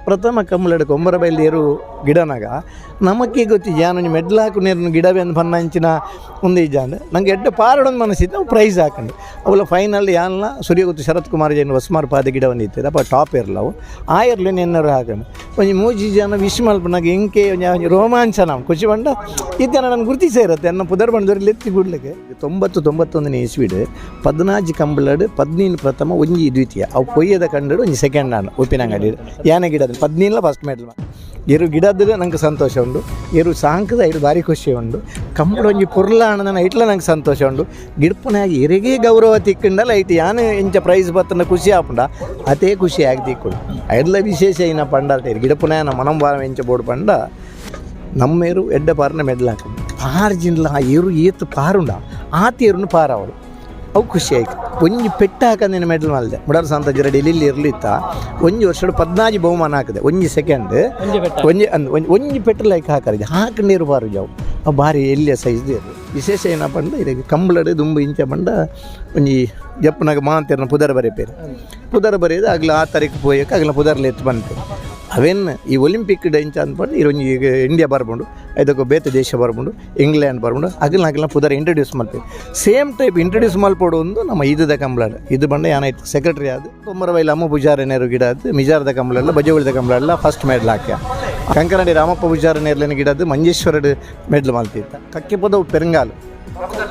ಪ್ರಥಮ ಕಂಬಳಡ್ ಕೊಂಬರಬೈಲ್ ಏರು ಗಿಡನಾಗ ನಮಕ್ಕೆ ಗೊತ್ತಿಜ್ಜಿ ಯಾನೊಂಜಿ ಮೆಡ್ಲ್ ಹಾಕುನೇರ್ನ ಗಿಡವೆ ಅಂದ್ ಪನ್ನಂಚಿನ ಉಂದು ಇಜ್ಜಾಂಡ್ ನಂಗೆ ಎಡ್ಡೆ ಪಾರಡೊಂದು ಮನಸ್ಸಿತ್ತು ಅವು ಪ್ರೈಸ್ ಹಾಕಂಡು. ಅವುಲ ಫೈನಲ್ ಯಾನ್ಲ ಸೂರ್ಯಗುತ್ತು ಶರತ್ ಕುಮಾರ್ ಜೈನ್ ಹೊಸ್ಮಾರ್ ಪಾದ ಗಿಡ ಒಂದಿತ್ತು ಅಪ್ಪ ಟಾಪ್ ಇರಲ್ಲ ಅವು ಆ ಇರ್ಲಿ ಎನ್ನರು ಹಾಕಂಡು. ಒಂಜಿ ಮೂಜಿ ಜನ ವಿಶ್ ಮಲ್ಪನಾಗ ಇಂಕೆ ಒಂಜಿ ಒಂಜಿ ರೋಮಾಂಚನ ಖುಷಿ ಪಂಡ ಇತ್ತೆ ನನ್ನ ಗುರ್ತಿಸೇ ಇರುತ್ತೆ ಎನ್ನ ಪುದರ್ ಬಂದವ್ರು ಲೆತ್ತಿ ಗುಡ್ಲಿಕ್ಕೆ. 90 91ನೇ ಇಸ್ವಿಡ್ 14 ಕಂಬಳಡ್ 15 ಪ್ರಥಮ, ಒಂಜಿ ದ್ವಿತೀಯ. ಅವು ಪೊಯ್ಯದ ಕಂಡಡು ಒಂಜಿ ಸೆಕೆಂಡ್ ಆಂಡ್ ಉಪ್ಪಿನಂಗಡಿ ಯಾನೆ ಗಿಡದ 15ಲ ಫಸ್ಟ್ ಮೆಡಲ್. ಎರು ಗಿಡದ ನಂಗೆ ಸಂತೋಷ ಉಂಡು, ಎರು ಸಾಂಕದ ಐಟ್ ಭಾರಿ ಖುಷಿ ಉಂಡು. ಕಂಬಳ ಒಂಜಿ ಪೊರ್ಲ ಆಂಡ ಐಟ್ಲ ನಂಗೆ ಸಂತೋಷ ಉಂಡು. ಗಿಡ್ಪುನಾಗ ಎರೆಗೆ ಗೌರವ ತಿಕ್ಕಂಡಲ್ಲ ಐಟ್ ಯಾನೆ ಇಂಚ ಪ್ರೈಸ್ ಬತ್ತನ ಖುಷಿ ಆಪುಂಡ ಅತೇ ಖುಷಿ ಆಗಿ ತಿಕ್ಕುಂಡು. ಐಡ್ಲ ವಿಶೇಷ ಇನ್ನ ಪಂಡಾಲ್ಟೇರು ಗಿಡಪುನಾಯನ ಮನಂಬಾರ ಎಂಚ ಬೋಡು ಪಂಡ ನಮ್ಮೇರು ಎಡ್ಡೆ ಪಾರನ ಮೆಡ್ಲ್ ಹಾಕೊಂಡು ಪಾರ್ಜಿನ್ಲ ಆ ಎರು ಏತು ಪಾರುಂಡ ಆ ತೇರುನು ಪಾರಾವಳು ಅವು ಖುಷಿ ಆಯ್ತು. ಒಂಜಿ ಪೆಟ್ಟು ಹಾಕಂದಿನ ಮೆಡಲ್ ಮಲ್ದೆ ಮುಡಾರ್ ಸಂತ ಜಿರಡಿ ಇಲ್ಲಿ ಇರ್ಲಿತ್ತ. ಒಂಜಿ ವರ್ಷಡ್ 14 ಬಹುಮಾನ ಹಾಕಿದೆ. ಒಂಜಿ ಸೆಕೆಂಡ್ ಒಂಜಿ ಅಂದ್ ಒಂಜಿ ಒಂಜಿ ಪೆಟ್ಟು ಲೈಕ್ ಹಾಕರಿದೆ ಹಾಕಿ ನೀರು ಪಾರು ಜಾವು ಅವು ಭಾರಿ ಎಲ್ಲಿಯ ಸೈಜ್ ಇರು. ವಿಶೇಷ ಏನಪ್ಪ ಪಂಡ ಇರೆಗ್ ಕಂಬಳಡ್ ದುಂಬು ಇಂಚ ಪಂಡ ಒಂಜಿ ಜಪ್ಪುನಾಗ ಮಾಂತೇರ್ನ ಪುದರ್ ಬರೆಪೇರು. ಪುದರ್ ಬರೆಯೋದು ಅಗ್ಲ ಆ ತಾರೀಕು ಪೋಯಕ್ಕೆ ಅಗ್ಲ ಪುದರ್ಲೆ ಎತ್ತು ಬಂತು. ಅವೇನ್ ಈ ಒಲಿಂಪಿಕ್ ಇಂಚ ಅಂದ್ಪಂಡ ಇರು ಒಂಜಿ ಈಗ ಇಂಡಿಯಾ ಬರ್ಪುಂಡು, ಐದಕ್ಕೆ ಬೇತೆ ದೇಶ ಬರ್ಪುಂಡು, ಇಂಗ್ಲೆಂಡ್ ಬರ್ಪುಂಡು, ಅಗಲ್ನ ಅಗಲ್ನ ಪುದರ್ ಇಂಟ್ರೊಡ್ಯೂಸ್ ಮಲ್ಪೇರು. Same type introduce ಮಲ್ಪೊಡು ಒಂದು ನಮ್ಮ ಈದದ ಕಂಬಳಡ್. ಇದು ಬಂಡ ಏನಾಯ್ತು ಸೆಕ್ರೆಟರಿ ಆದ್ ಕೊಮ್ಮರವೈಲ್ ಅಮ್ಮ ಪೂಜಾರಿ ನೇರು ಗಿಡ ಅದು ಮಿಜಾರದ ಕಂಬಳೆಲ್ಲ ಬಜವಳಿದ ಕಂಬಳೆಲ್ಲ ಫಸ್ಟ್ ಮೆಡಲ್ ಹಾಕ್ಯ. ಕಂಕನಾಡಿ ರಾಮಪ್ಪ ಪೂಜಾರಿ ನೇರ್ಲಿನ ಗಿಡದ್ದು ಮಂಜೇಶ್ವರಡ್ ಮೆಡ್ಲ್ ಮಲ್ತಿತ್ತ. ಕಕ್ಕೆಪದವು ಪೆರಂಗಾಲು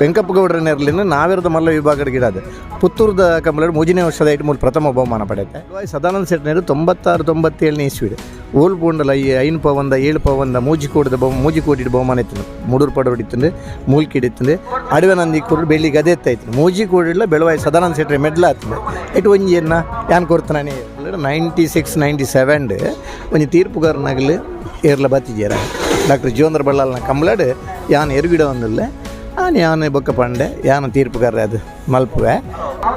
ವೆಂಕಪ್ಪ ಗೌಡರ ನೇರ್ಲಿನ ನಾವೇರದ ಮಲ್ಲ ವಿಭಾಗದ ಗಿಡ ಅದು ಪುತ್ತೂರದ ಕಂಬಳಡ್ ಮೂಜನೇ ವರ್ಷದ ಐಟ್ ಮೂಲು ಪ್ರಥಮ ಬಹುಮಾನ ಪಡೆಯುತ್ತೆ. ಸದಾನಂದ ಶೆಟ್ಟನೇರು 96 97ನೇ ಇಸ್ವಿಡ್ ಓಲ್ ಪೂಂಡಲ ಈ 5 ಪವಂದ 7 ಪವಂದ ಮೂಜಿಕೋಡಿದ ಬಹು ಮೂಜಿಕೋಟಿ ಬಹುಮಾನ ಇತ್ತು. ಮೂಡೂರು ಪಡ ಹೊಡಿತಂದು ಮೂಲ್ಕಿ ಹಿಡಿತಂದು ಅಡವೆ ನಂದಿ ಕೊಡು ಬೆಳ್ಳಿ ಗದೆ ಎತ್ತಾಯ್ತು. ಮೂಜಿಕೋಡಿಲ್ಲ ಬೆಳವಾಯಿ ಸದಾನಂದ ಶೆಟ್ಟರೆ ಮೆಡ್ಲ ಆತಂದು ಇಟ್ಟು ಒಂಜಿ ಎನ್ನ ಯಾನ್ ಕೊಡ್ತಾನೆ. 96 97 ಒಂಜಿ ತೀರ್ಪುಗಾರನಾಗಲಿ ಏರ್ಲ ಬತ್ತಿಜೇರ ಡಾಕ್ಟರ್ ಜೀವೇಂದ್ರ ಬಳ್ಳಾಲ್ನ ಕಂಬಳಡ್ ಯಾನ್ ಎರುಗಿಡ ಒಂದಿಲ್ಲ ಆನ್ ಯಾನ್ ಬೊಕ್ಕ ಪಂಡೆ ಯಾನ ತೀರ್ಪುಗಾರ ಅದು ಮಲ್ಪುವೆ.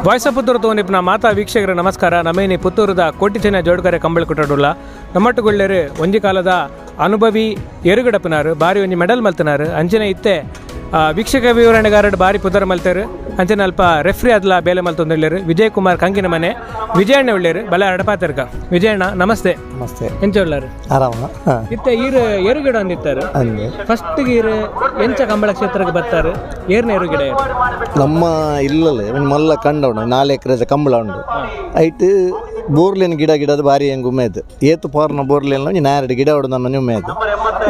ವಾಯ್ಸ್ ಆಫ್ ಪುತ್ತೂರು ತೋನಿಪ್ನ ಮಾತಾ ವೀಕ್ಷಕರ ನಮಸ್ಕಾರ. ನಮೇನಿ ಪುತ್ತೂರದ ಕೋಟಿಚೆನ್ನ ಜೋಡ್ಕರೆ ಕಂಬಳ ಕುಟ್ಟಡುಲ್ಲ. ನಮ್ಮಟ್ಟುಗೊಳ್ಳೆರು ಒಂಜಿ ಕಾಲದ ಅನುಭವಿ ಎರುಗಡಪ್ಪನಾರು, ಬಾರಿ ಒಂಜಿ ಮೆಡಲ್ ಮಲ್ತನಾರು. ಅಂಚನೆ ಇತ್ತೆ ವೀಕ್ಷಕ ವಿವರಣೆಗಾರರು ಬಾರಿ ಪುದರ್ ಮಲ್ತೇರು. ಅಂಚನೆ ಅಲ್ಪ ರೆಫ್ರಿ ಅದ್ಲ ಬೇಲೆ ಮಲ್ತೊಂದುಲ್ಲೆರ್ ವಿಜಯ್ ಕುಮಾರ್ ಕಂಕಿನ ಮನೆ ವಿಜಯಣ್ಣ ಉಳ್ಳೇರು. ಬಲ ಅಡಪಾತರ್ಕ. ವಿಜಯಣ್ಣ, ನಮಸ್ತೆ. ನಮಸ್ತೆ. ಎಂಚ ಉಳ್ಳಾರು? ಆರಾಮ ಹಾಂ. ಇತ್ತೆ ಈರು ಎರುಗಿಡ ಒಂದಿತ್ತಾರೆ. ಹಂಗೆ. ಫಸ್ಟ್ ಈರು ಎಂಚ ಕಂಬಳ ಕ್ಷೇತ್ರಕ್ಕೆ ಬರ್ತಾರೆ? ಏರ್ನ ಎರುಗಿಡ? ನಮ್ಮ ಇಲ್ಲಲ್ಲ ಒಂದು ಮಲ್ಲ ಕಂಡ ಉಂಡು, 4 ಎಕರೆ ಕಂಬಳ ಉಂಡು. ಐಟ್ ಬೋರ್ಲಿನ ಗಿಡ ಗಿಡದ ಭಾರಿ ಹೆಂಗೆ ಉಮೇದು. ಏತು ಪಾರ್ನ ಬೋರ್ಲಿನ ಒಂಜಿ ನಾರೆಡ್ ಗಿಡ ಹೊಡೆದು ನನ್ನ ಉಮೇದು.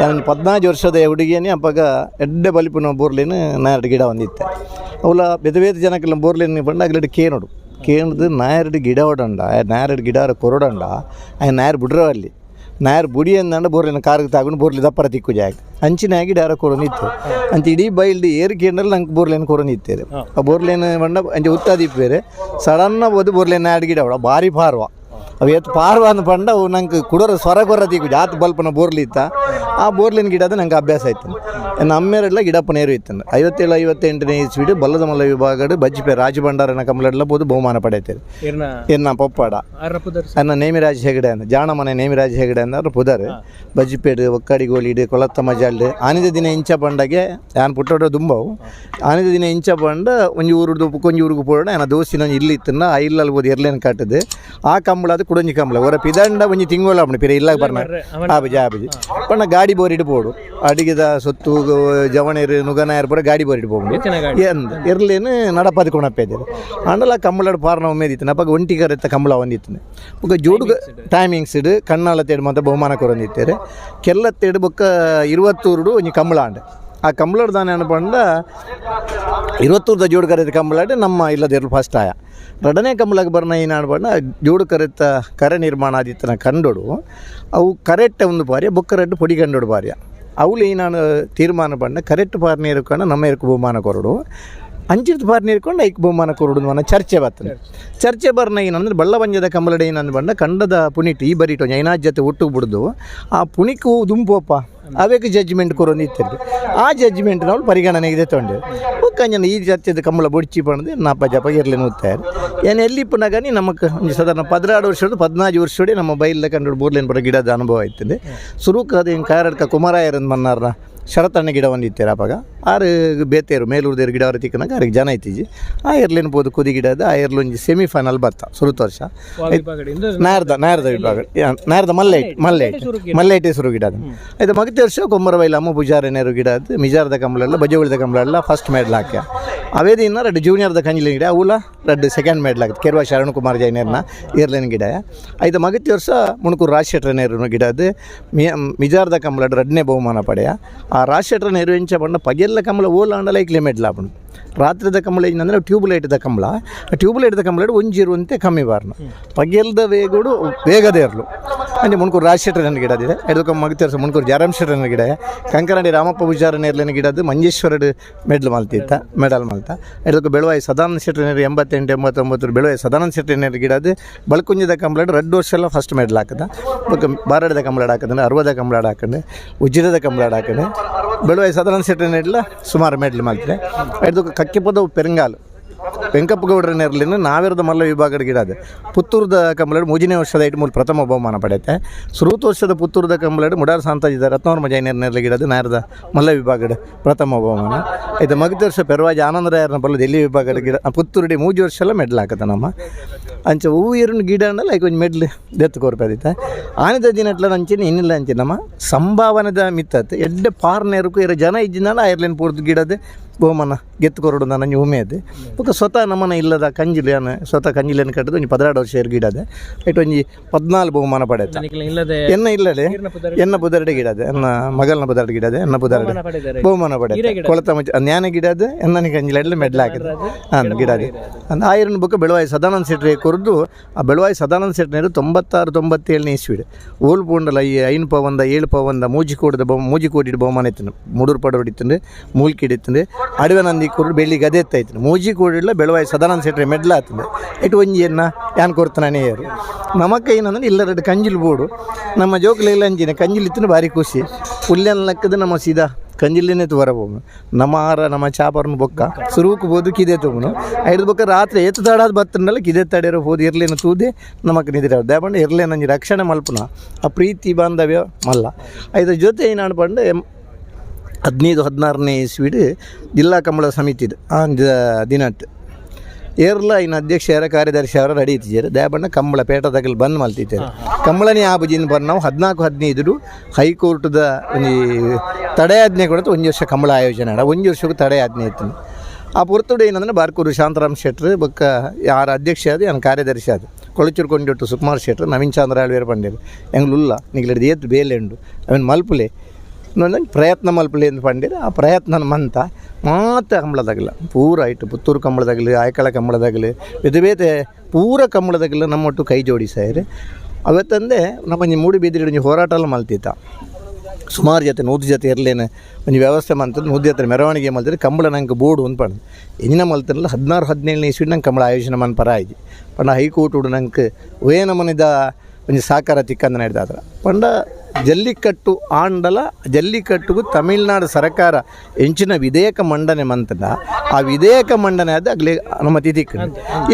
ಯಾನ್ 14 ವರ್ಷದ ಹುಡುಗಿಯೇ ಅಪ್ಪಗ ಎಡ್ಡೆ ಬಲಿಪುನ ಬೋರ್ಲಿನ ನಾಯರ್ಡ್ ಗಿಡ ಒಂದಿತ್ತೆ. ಅವಲ ಬೇತೆ ಬೇತೆ ಜನಕ್ಕೆಲ್ಲ ಬೋರ್ಲಿನ ಪಂಡ ಅಗ್ಲಡ್ ಕೇನೋಡು ಕೇಂದ್ರದ ನಾಯರ್ಡ್ ಗಿಡ ಹೊಡಂಡ ನಾಯರ್ಡ್ ಗಿಡ ಕೊರಡಂಡ ಆಯ್ ನಾಯರ್ ಬುಡ್ರ ಅಲ್ಲಿ ನಾಯರ್ ಬುಡಿ ಅಂದಂಡ ಬೋರ್ಲಿನ ಕಾರ್ಗೆ ತಾಕೊಂಡು ಬೋರ್ಲಿ ದಪ್ಪರ ತಿಕ್ಕು ಜಾಗ ಅಂಚಿನ ಗಿಡ ಕೊರೊಂದಿತ್ತು ಅಂಚ ಇಡೀ ಬೈಲ್ಡ್ ಏರು ಕೇಂದ್ರಲ್ಲಿ ನಂಗೆ ಬೋರ್ಲೇನ್ ಕೊರೊಂದಿತ್ತೇರು. ಆ ಬೋರ್ಲೇನ್ ಬಂಡ ಅಂಚ ಉತ್ತಾದಿಪ್ಪೇರು ಸಡನ್ನ ಬೋದು ಬೋರ್ಲೇನ್ ನಾಯರ್ಡ್ ಗಿಡ ಹೊಡ ಭಾರಿ ಪಾರ್ವ. ಅವು ಏತ್ ಪಾರ್ವ ಅಂದ್ ಪಂಡ ಅವು ನಂಗೆ ಕುಡೋರ ಸ್ವರ ಕೊರ ತಿಕ್ಕು ಜಾತ್ ಬಲ್ಪನ ಬೋರ್ಲಿ ಇತ್ತ. ಆ ಬೋರ್ಲಿನ ಗಿಡದ ನಂಗೆ ಅಭ್ಯಾಸ ಆಯ್ತು. ನಮ್ಮೇರೆಲ್ಲ ಗಿಡಪ್ಪ ನೇರು ಇತ್ತು. 57 58ನೇ ಇಸ್ವಿಡ್ ಬಲ್ಲದ ಮಲ್ಲ ವಿಭಾಗಡ್ ಬಜ್ಪೆ ರಾಜ ಭಂಡಾರನ ಕಂಬಳಡ್ಲ ಬೋದು ಬಹುಮಾನ ಪಡೆಯುತ್ತೇವೆ. ಏರ್ನ? ಎನ್ನ ಪೊಪ್ಪಾಡ. ಆರ್ನ ಪುದರ್? ಅನ್ನ ನೇಮಿರಾಜ್ ಹೆಗಡೆ ಅಂದ, ಜಾಣಮನೆ ನೇಮಿರಾಜ್ ಹೆಗಡೆ ಅಂದ್ರೆ ಪುದರ್. ಬಜ್ಪೇಡು ಒಕ್ಕಾಡಿ ಗೋಲಿಡು ಕೊಳತ್ತ ಮಜಾಲ್ಡು ಆನಿದ ದಿನ ಇಂಚ ಪಂಡಗೆ ಯಾನ್ ಪುಟ್ಟೋಡ ದುಂಬವು. ಆನಿದ ದಿನ ಇಂಚ ಪಂಡ ಒಂಜಿ ಊರುಡು ಒಂಜಿ ಊರಿಗೆ ಪೋಡ ಯಾನ ದೋಸ್ತಿನ ಒಂಜಿ ಇಲ್ಲಿ ಇತ್ತನ್ನ ಆ ಇಲ್ಲಲ್ಲಿ ಬೋದು ಎರ್ಲೇನು ಕಟ್ಟದು. ಆ ಕಂಬಳ ಅದು ಕುಡೊಂಜಿ ಕಂಬಳ ಹೊರ ಪಿದಂಡ ಒಂಜಿ ತಿಂಗೋಳ ಆಪುಂಡು ಪಿರ ಇಲ್ಲಾಗ ಬರ್ನ ಆಬುಜಿ ಆಬುಜಿ ಪಂಡ ಗಾಡಿ ಬೋರಿಡು ಪೋಡು. ಅಡಿಗೆದ ಸೊತ್ತು ಜವಣೇರು ನುಗನಾಯರ್ ಪೂರ ಗಾಡಿ ಬೋರಿಡು ಪೋಡು. ಹೆಚ್ಚಿನ ಗಾಡಿ. ಎಂದ್ ಎರ್ಲೇನು ನಡಪದ ಕೊಣಪ್ಪೇದೆ ಆಂಡಲ ಕಂಬಳಡ್ ಪಾರ್ನ ಉಮೇದಿತ್ತು. ಅಪ್ಪಗ ಒಂಟಿ ಕರೆತ್ತ ಕಂಬಳ ಒಂದಿತ್ತು. ಬೊಕ್ಕ ಜೋಡುಗ ಟೈಮಿಂಗ್ಸ್ ಇಡು ಕಣ್ಣಾಳ ತೇಡು ಮತ್ತೆ ಬಹುಮಾನ ಕೊರೊಂದಿತ್ತೇರು. ಕೆಲ್ಲ ತೇಡು ಬೊಕ್ಕ ಇರುವತ್ತೂರುಡು ಒಂಜಿ ಕಂಬಳ ಆಂಡ್. ಆ ಕಂಬಳಡ್ ದಾನೆ ಪಂಡ ಇರುವತ್ತೂರ್ದ ಜೋಡು ಕರೆದ ಕಂಬಳಡ್ ನಮ್ಮ ಇಲ್ಲದಿರಲು ಫಸ್ಟ್ ಆಯ. ರಡನೇ ಕಂಬಳಕ್ಕೆ ಬರ್ನ ಏನಾಡು ಪಂಡ ಜೋಡು ಕರೆತ್ತ ಕರೆ ನಿರ್ಮಾಣ ಆದಿತ್ತನ ಕಂಡೋಡು. ಅವು ಕರೆಕ್ಟ್ ಒಂದು ಬಾರಿಯ ಬೊಕ್ಕ ರೆಡ್ ಪೊಡಿ ಕಂಡೋಡು ಬಾರಿಯ. ಅವುಲು ನಾನು ತೀರ್ಮಾನ ಪಂಡ ಕರೆಕ್ಟ್ ಪಾರ್ನಿ ಇರ್ಕೊಂಡು ನಮ್ಮ ಇರ್ಕು ಬಹುಮಾನ ಕೊರಡು, ಅಂಚಿರ್ತು ಪಾರ್ನಿ ಇರ್ಕೊಂಡು ಐಕ್ ಬಹುಮಾನ ಕೊರಡು ಮನ ಚರ್ಚೆ ಬರ್ತದೆ. ಚರ್ಚೆ ಬರ್ನ ಏನಂದ್ರೆ ಬಳ್ಳಪಂಜದ ಕಂಬಳಡೆ ಏನಂದ್ ಬಂಡ ಕಂಡದ ಪುಣಿಟ್ ಈ ಬರಿಟು ಐನಾಜ್ಯತೆ ಒಟ್ಟು ಬಿಡ್ದು ಆ ಪುಣಿಕು ದುಂಪೋಪ ಅವೇಕ್ ಜಡ್ಜ್ಮೆಂಟ್ ಕೊರೊಂದು. ಆ ಜಡ್ಜ್ಮೆಂಟ್ ನಾವು ಪರಿಗಣನೆಗೆ ತೊಂಡೆ ಬೊಕ್ಕಂಜನ ಈ ಚರ್ಚೆದ ಕಂಬಳ ಬೊಡ್ಚಿ ಪಂಡ್ದು ನಾಪ ಜಪ ಇರ್ಲಿ ನೂತ್ತಾರೆ. ಏನು ಎಲ್ಲಿ ಪುನಗನಿ ನಮಕ್ ಒಂಜಿ ಸಾಧಾರಣ 12 ವರ್ಷದ 14 ವರ್ಷೋಡಿ ನಮ್ಮ ಬೈಲ್ದ ಕಂಡು ಬೋರ್ಲೇನ್ ಬರೋ ಗಿಡದ ಅನುಭವ ಆಯ್ತದೆ. ಸುರುಕ್ ಅದು ಹಿಂಗೆ ಕಾರಡ್ಕ ಕುಮಾರಾಯರನ್ ಮನ್ನಾರ್ನ ಶರತಣ್ಣ ಗಿಡ ಒಂದಿತ್ತೀರ ಅಪಗ. ಆರು ಬೇತೇರು ಮೇಲೂರ್ದೇರು ಗಿಡ ಅವರ ತಿಕ್ಕನಾಗ ಆರಿಗೆ ಜನ ಐತಿಜಿ. ಆ ಎರ್ಲಿನ ಪೋದು ಕುದಿ ಗಿಡದ ಆ ಎರ್ಲು ಒಂಜಿ ಸೆಮಿಫೈನಲ್ ಬರ್ತ ಸುರುತ ವರ್ಷ. ವಿಭಾಗದಿಂದ? ನಾರ್ದ ನಾರ್ದ ವಿಭಾಗ, ನಾರ್ದ ಮಲ್ಲೈಟ್ ಮಲ್ಲೈಟ್ ಮಲ್ಲೈಟೇ ಸುರು ಗಿಡ ಅದು. ಆಯ್ತು, ಮಗತಿ ವರ್ಷ ಕೊಮ್ಮರಬೈಲ ಅಮ್ಮ ಪೂಜಾರಿ ನೇರು ಗಿಡ ಅದು. ಮಿಜಾರದ ಕಂಬಳೆಲ್ಲ, ಬಜಗುಳಿದ ಕಂಬಳೆಲ್ಲ ಫಸ್ಟ್ ಮೆಡಲ್ ಹಾಕ್ಯ. ಅವೇ ದಿನ ರಡ್ಡು ಜೂನಿಯರ್ದ ಕಂಜಿಲಿನ ಗಿಡ, ಅವುಲ ರಡ್ಡು ಸೆಕೆಂಡ್ ಮೆಡಲ್ ಹಾಕಿ ಕೆರುವ ಶರಣಕುಮಾರ್ ಜೈನರ್ನ ಇರ್ಲಿನ ಗಿಡ. ಆಯ್ತು, ಮಗತಿ ವರ್ಷ ಮುಣಕೂರು ರಾಜಶೆಟ್ರ ನೇರು ಗಿಡ ಅದು. ಮಿಜಾರ್ದ ಕಂಬಳ ರಡ್ನೇ ಬಹುಮಾನ ಪಡೆಯ. ಆ ರಾಜಶೆಟ್ರ ನೇರು ಎಂಚ ಪಂಡ, ಪಗೆಲ್ಲ ಕಂಬಳ ಓಲ ಆಂಡಲ ಐಕ್ಲೆ ಮೆಡ್ಲ್ ಆಪುಂಡು. ರಾತ್ರಿದ ಕಂಬಳ ಏನಂದ್ರೆ ಟ್ಯೂಬ್ ಲೈಟ್ದ ಕಂಬಳ. ಆ ಟ್ಯೂಬ್ ಲೈಟ್ದ ಕಂಬಳ ಒಂಜಿರುವಂತೆ ಕಮ್ಮಿ ಬಾರ್ನು, ಪಗೆಲ್ದ ವೇಗೋಡು ವೇಗದೇ ಇರಲು. ಅಂಚೆ ಮುಣಕೂರು ರಾಜಶೆಟ್ರನ ಗಿಡ ಅದಿದೆ. ಎಡ್ದೊಕ್ಕ ಮಗತಿ ವರ್ಷ ಮುಣಕೂರು ಜಯರಾಮ್ ಶೆಟ್ರನ ಗಿಡ. ಕಂಕನಾಡಿ ರಾಮಪ್ಪ ಪೂಜಾರ ನೇರ್ಲಿನ ಗಿಡದ್ದು ಮಂಜೇಶ್ವರಡು ಮೆಡ್ಲ್ ಮಲ್ತಿತ್ತ, ಮೆಡಲ್ ಮಲ್ತ. ಎಡ್ದೊಕ್ಕ ಬೆಳುವಾಯಿ ಸದಾನಂದ ಶೆಟ್ರ, 88 89 ಬೆಳುವಾಯಿ ಸದಾನಂದ ಶೆಟ್ಟಿ ನೇರ ಗಿಡದ್ದು. ಬಳಕುಂಜದ ಕಂಬಳಡ್ 2 ವರ್ಷ ಎಲ್ಲ ಫಸ್ಟ್ ಮೆಡಲ್ ಹಾಕದ. ಬೊಕ್ಕ ಬಾರಡದ ಕಂಬಳಡ್ ಹಾಕದಂದ್ರೆ, ಅರ್ವದ ಕಂಬಳಡ್ ಹಾಕಂಡೆ, ಉಜ್ಜಿರದ ಕಂಬಳಡ್ ಹಾಕಂಡೆ. ಬೆಳುವಾಯಿ ಸದಾನಂದ ಶೆಟ್ಟಿ ನೆಡ್ಲ ಸುಮಾರು ಮೆಡ್ಲ್ ಮಲ್ತಿದೆ. ಎಡ್ದೊಕ್ಕ ಕಕ್ಕಿಪದ ಪೆರಂಗಾಲು ವೆಂಕಪ್ಪ ಗೌಡ್ರ ನೇರ್ಲಿನ ನಾವಿರದ ಮಲ್ಲ ವಿಭಾಗದ ಗಿಡ ಅದು. ಪುತ್ತೂರದ ಕಂಬಳಡ್ ಮೂಜನೇ ವರ್ಷದ ಐಟು ಮೂಲ ಪ್ರಥಮ ಬಹುಮಾನ ಪಡೆಯುತ್ತೆ. ಸುರೂತ ವರ್ಷದ ಪುತ್ತೂರದ ಕಂಬಳಡ್ ಮುಡಾರ್ ಸಾಂತಾಜಿದ ರತ್ನವರ್ಮ ಜೈನರ್ ನೇರ್ಲ ಗಿಡದು ನಾರದ ಮಲ್ಲ ವಿಭಾಗದ ಪ್ರಥಮ ಬಹುಮಾನ. ಇದು ಮಗದ ವರ್ಷ ಪೆರ್ವಾಜಿ ಆನಂದರಾಯರ್ನ ಬಲ್ಲ ದೆಲ್ಲಿ ವಿಭಾಗದ ಗಿಡ. ಪುತ್ತೂರುಡಿ ಮೂಜಿ ವರ್ಷ ಎಲ್ಲ ಮೆಡ್ಲ್ ಹಾಕತ್ತ ನಮ್ಮ. ಅಂಚ ಹೂವು ಇರುನ ಗಿಡ ಅಂಡಲ್ಲ ಐಕ್ ಒಂಜಿ ಮೆಡ್ಲ್ ದೆತ್ತು ಕೊರ್ಪದಿತ್ತ. ಆನಿದ ದಿನಟ್ಲ ಅಂಚಿನ ಇನ್ನಿಲ್ಲ. ಅಂಚೆ ನಮ್ಮ ಸಂಭಾವನೆದ ಮಿತ್ತತ್ ಎಡ್ಡೆ ಪಾರ್ನೇರ್ಕು ಇರ ಜನ ಇಜ್ಜಿನಾಲ ಐರ್ಲೆನ್ ಪೂರ್ದು ಗಿಡದ ಬಹುಮಾನ ಗೆತ್ತು ಕೊರಡು ನನ್ನ ಉಮೇದು. ಬೊಕ್ಕ ಸ್ವತಃ ನಮ್ಮನ ಇಲ್ಲದ ಕಂಜಿಲು, ಯಾನ್ ಸ್ವತಃ ಕಂಜಿಲೆನ್ ಕಟ್ಟದು ಒಂಜಿ 12 ವರ್ಷ ಇರು ಗಿಡದ. ಐಟ್ ಒಂಜಿ 14 ಬಹುಮಾನ ಪಡೆತ. ನಿಕ್ಲೆ ಇಲ್ಲದೆ? ಎನ್ನ ಇಲ್ಲಡೆ. ಎನ್ನ ಬುದರಡೆ ಗಿಡದ, ಎನ್ನ ಮಗಲ್ನ ಬುದರಡೆ ಗಿಡದ, ಎನ್ನ ಬುದರಡೆ. ಪಡೆದಾರೆ? ಬಹುಮಾನ ಪಡೆದ. ಕೊಳತ ಮುಚ್ಚ ಜ್ಞಾನ ಗಿಡದ ಎನ್ನನಿ ಕಂಜಿಲೆಡ್ಲ ಮೆಡ್ಲ್ ಹಾಕಿದ ಹಾಂ ಗಿಡದ. ಅಂದ್ ಆಯಿರನ್ ಬೊಕ್ಕ ಬೆಳುವಾಯಿ ಸದಾನಂದ ಶೆಟ್ಟಿ ಕೊರ್ದು. ಆ ಬೆಳುವಾಯಿ ಸದಾನಂದ ಶೆಟ್ಟಿನರು 96 97ನೇ ಇಸ್ವಿಡ್ ಓಲ್ ಪೂಂಡಲ ಈ 5 ಪವಂದ 7 ಪವಂದ ಮೂಜಿಕೋಡಿದ ಬಹು ಮೂಜಿಕೋಡಿ ಬಹುಮಾನ ಇತ್ತು. ಮುಡುರು ಪಡ ಹೊಡಿತಂದು, ಮೂಲ್ಕಿ ಹಿಡಿತಂದು, ಅಡವೆ ನಂದಿ ಕೊಡು ಬೆಳ್ಳಿ ಗದೆ ಎತ್ತಾಯ್ತು. ಮೂಜಿಕೋಡಿಡ್ಲ ಬೆಳುವಾಯಿ ಸದಾನಂದ ಶೆಟ್ಟಿ ಮೆಡ್ಲ ಆತಂದು. ಇಟ್ಟು ಒಂಜಿ ಎನ್ನ ಯಾನ್ ಕೊಡ್ತಾನೆ ಯಾರು ನಮಕ್ಕ ಏನಂದ್ರೆ ಇಲ್ಲ ಎರಡು ಕಂಜಿಲ್ ಬೋಡು. ನಮ್ಮ ಜೋಕುಲು ಇಲ್ಲ ಅಂಚಿನ ಕಂಜಿಲ್ ಇತ್ತು, ಭಾರಿ ಖುಷಿ. ಪುಲ್ಯನ್ ಲಕ್ಕದ ನಮ್ಮ ಸೀದಾ ಕಂಜಿಲಿನೇ ಬರಬಹುದು. ನಮ್ಮ ಆಹಾರ ನಮ್ಮ ಚಾಪರ್ನ ಬೊಕ್ಕ ಸುರುವುಕು ಬೋದು ಕಿದೆ ತಗೊಂಡು ಐದು ಬೊಕ್ಕ ರಾತ್ರಿ ಏತು ತಡಾದ ಬತ್ತಂಡಲ್ಲ ಕಿದೆ ತಡೆಯರೋ ಹೋದು ಇರ್ಲೇನು ತೂದೆ ನಮಕ್ ನಿದ್ರೆ. ದೇಪಂಡ ಇರ್ಲೇನು ನಂಜಿ ರಕ್ಷಣೆ ಮಲ್ಪುನ ಆ ಪ್ರೀತಿ ಬಾಂಧವ್ಯ ಮಲ್ಲ. ಇದ್ರ ಜೊತೆ ಏನಾಡು ಪಂಡ, 15 16ನೇ ಇಸ್ವಿಡ್ ಜಿಲ್ಲಾ ಕಂಬಳ ಸಮಿತಿದು ಆ ದಿನಟ್ ಏರ್ಲ ಇನ್ನು ಅಧ್ಯಕ್ಷ ಯಾರ ಕಾರ್ಯದರ್ಶಿ ಅವರ ರೆಡಿ ಇತ್ತಿದ್ದಾರೆ. ದಯಬಣ್ಣ ಕಂಬಳ ಪೇಟದಾಗಲ್ ಬಂದ್ ಮಲ್ತಿದ್ದಾರೆ. ಕಂಬಳನೇ ಆಬುಜಿನ ಬಂದು ನಾವು 14 15 ಹೈಕೋರ್ಟ್ದ ಒಂಜಿ ತಡೆಯಾಜ್ಞೆ ಕೊಡ್ತು. ಒಂಜಿ ವರ್ಷ ಕಂಬಳ ಆಯೋಜನೆ ಆಡ, ಒಂಜಿ ವರ್ಷಕ್ಕೂ ತಡೆಯಾಜ್ಞೆ ಇತ್ತು. ಆ ಪೊರ್ತುಡು ಏನಂದ್ರೆ ಬಾರ್ಕೂರು ಶಾಂತರಾಮ್ ಶೆಟ್ರು ಬೊಕ್ಕ ಯಾರ ಅಧ್ಯಕ್ಷ ಅದು, ಯಾನ್ ಕಾರ್ಯದರ್ಶಿ ಅದು, ಕೊಳಚೂರು ಕೊಂಡಿಟ್ಟು ಸುಕುಮಾರ್ ಶೆಟ್ರು, ನವೀನ್ ಚಂದ್ರ ಆಳ್ವೇರ್ ಪಂಡೇರು ಎಂಗ್ಲುಲ್ಲ ನಿಗ್ಲೆಡ್ದು ಏತ್ ಬೇಲೆ ಉಂಡು ಅವೆನ್ ಮಲ್ಪುಲೆ, ಇನ್ನೊಂದು ಪ್ರಯತ್ನ ಮಲ್ಪುಲೆ ಅಂತ ಪಂಡೇರು. ಆ ಪ್ರಯತ್ನ ಮಂತ ಮಾತ ಕಂಬಳದಾಗಲ್ಲ ಪೂರ ಇಟ್ಟು ಪುತ್ತೂರು ಕಂಬಳದಾಗಲಿ, ಆಯ್ಕಳ ಕಂಬಳದಾಗಲಿ, ಬೇತೆ ಬೇತೆ ಪೂರ ಕಂಬಳದಾಗಲಿ ನಮ್ಮೊಟ್ಟು ಕೈ ಜೋಡಿಸಾಯರು. ಅವತ್ತಂದೆ ನಮ್ಮ ಮೂಡುಬಿದಿರೆ ಒಂಜಿ ಹೋರಾಟ ಎಲ್ಲ ಮಲ್ತಿತ್ತ. ಸುಮಾರು ಜೊತೆ 100 ಜೊತೆ ಇರಲೇನೆ ಒಂಜಿ ವ್ಯವಸ್ಥೆ ಮಂತದ್ದು. 100 ಜೊತೆ ಮೆರವಣಿಗೆ ಮಲ್ತಿದ್ರೆ ಕಂಬಳ ನಂಗೆ ಬೋರ್ಡು ಒಂದು ಪಂಡ ಎಂಜಿನ ಮಲ್ತಿರಲ್ಲ. 16 17ನೇ ಇಸ್ವಿಡ್ ನಂಗೆ ಕಂಬಳ ಆಯೋಜನೆ ಮನ್ಪರ ಆಯ್ತು. ಪಂಡ ಹೈಕೋರ್ಟ್ ನಂಗೆ ವೇ ನಮನಿದ ಒಂಜಿ ಸಾಕಾರ ತಿಕ್ಕಂದ ನಡೆದಾದ್ರ. ಪಂಡ ಜಲ್ಲಿಕಟ್ಟು ಆಂಡಲ ಜಲ್ಲಿಕಟ್ಟುಗು ತಮಿಳ್ನಾಡು ಸರ್ಕಾರ ಎಂಚಿನ ವಿಧೇಯಕ ಮಂಡನೆ ಮಂತಂಡ, ಆ ವಿಧೇಯಕ ಮಂಡನೆ ಆದ ಅಗ್ಲೆ ಅನುಮತಿ ತಿಕ್ಕ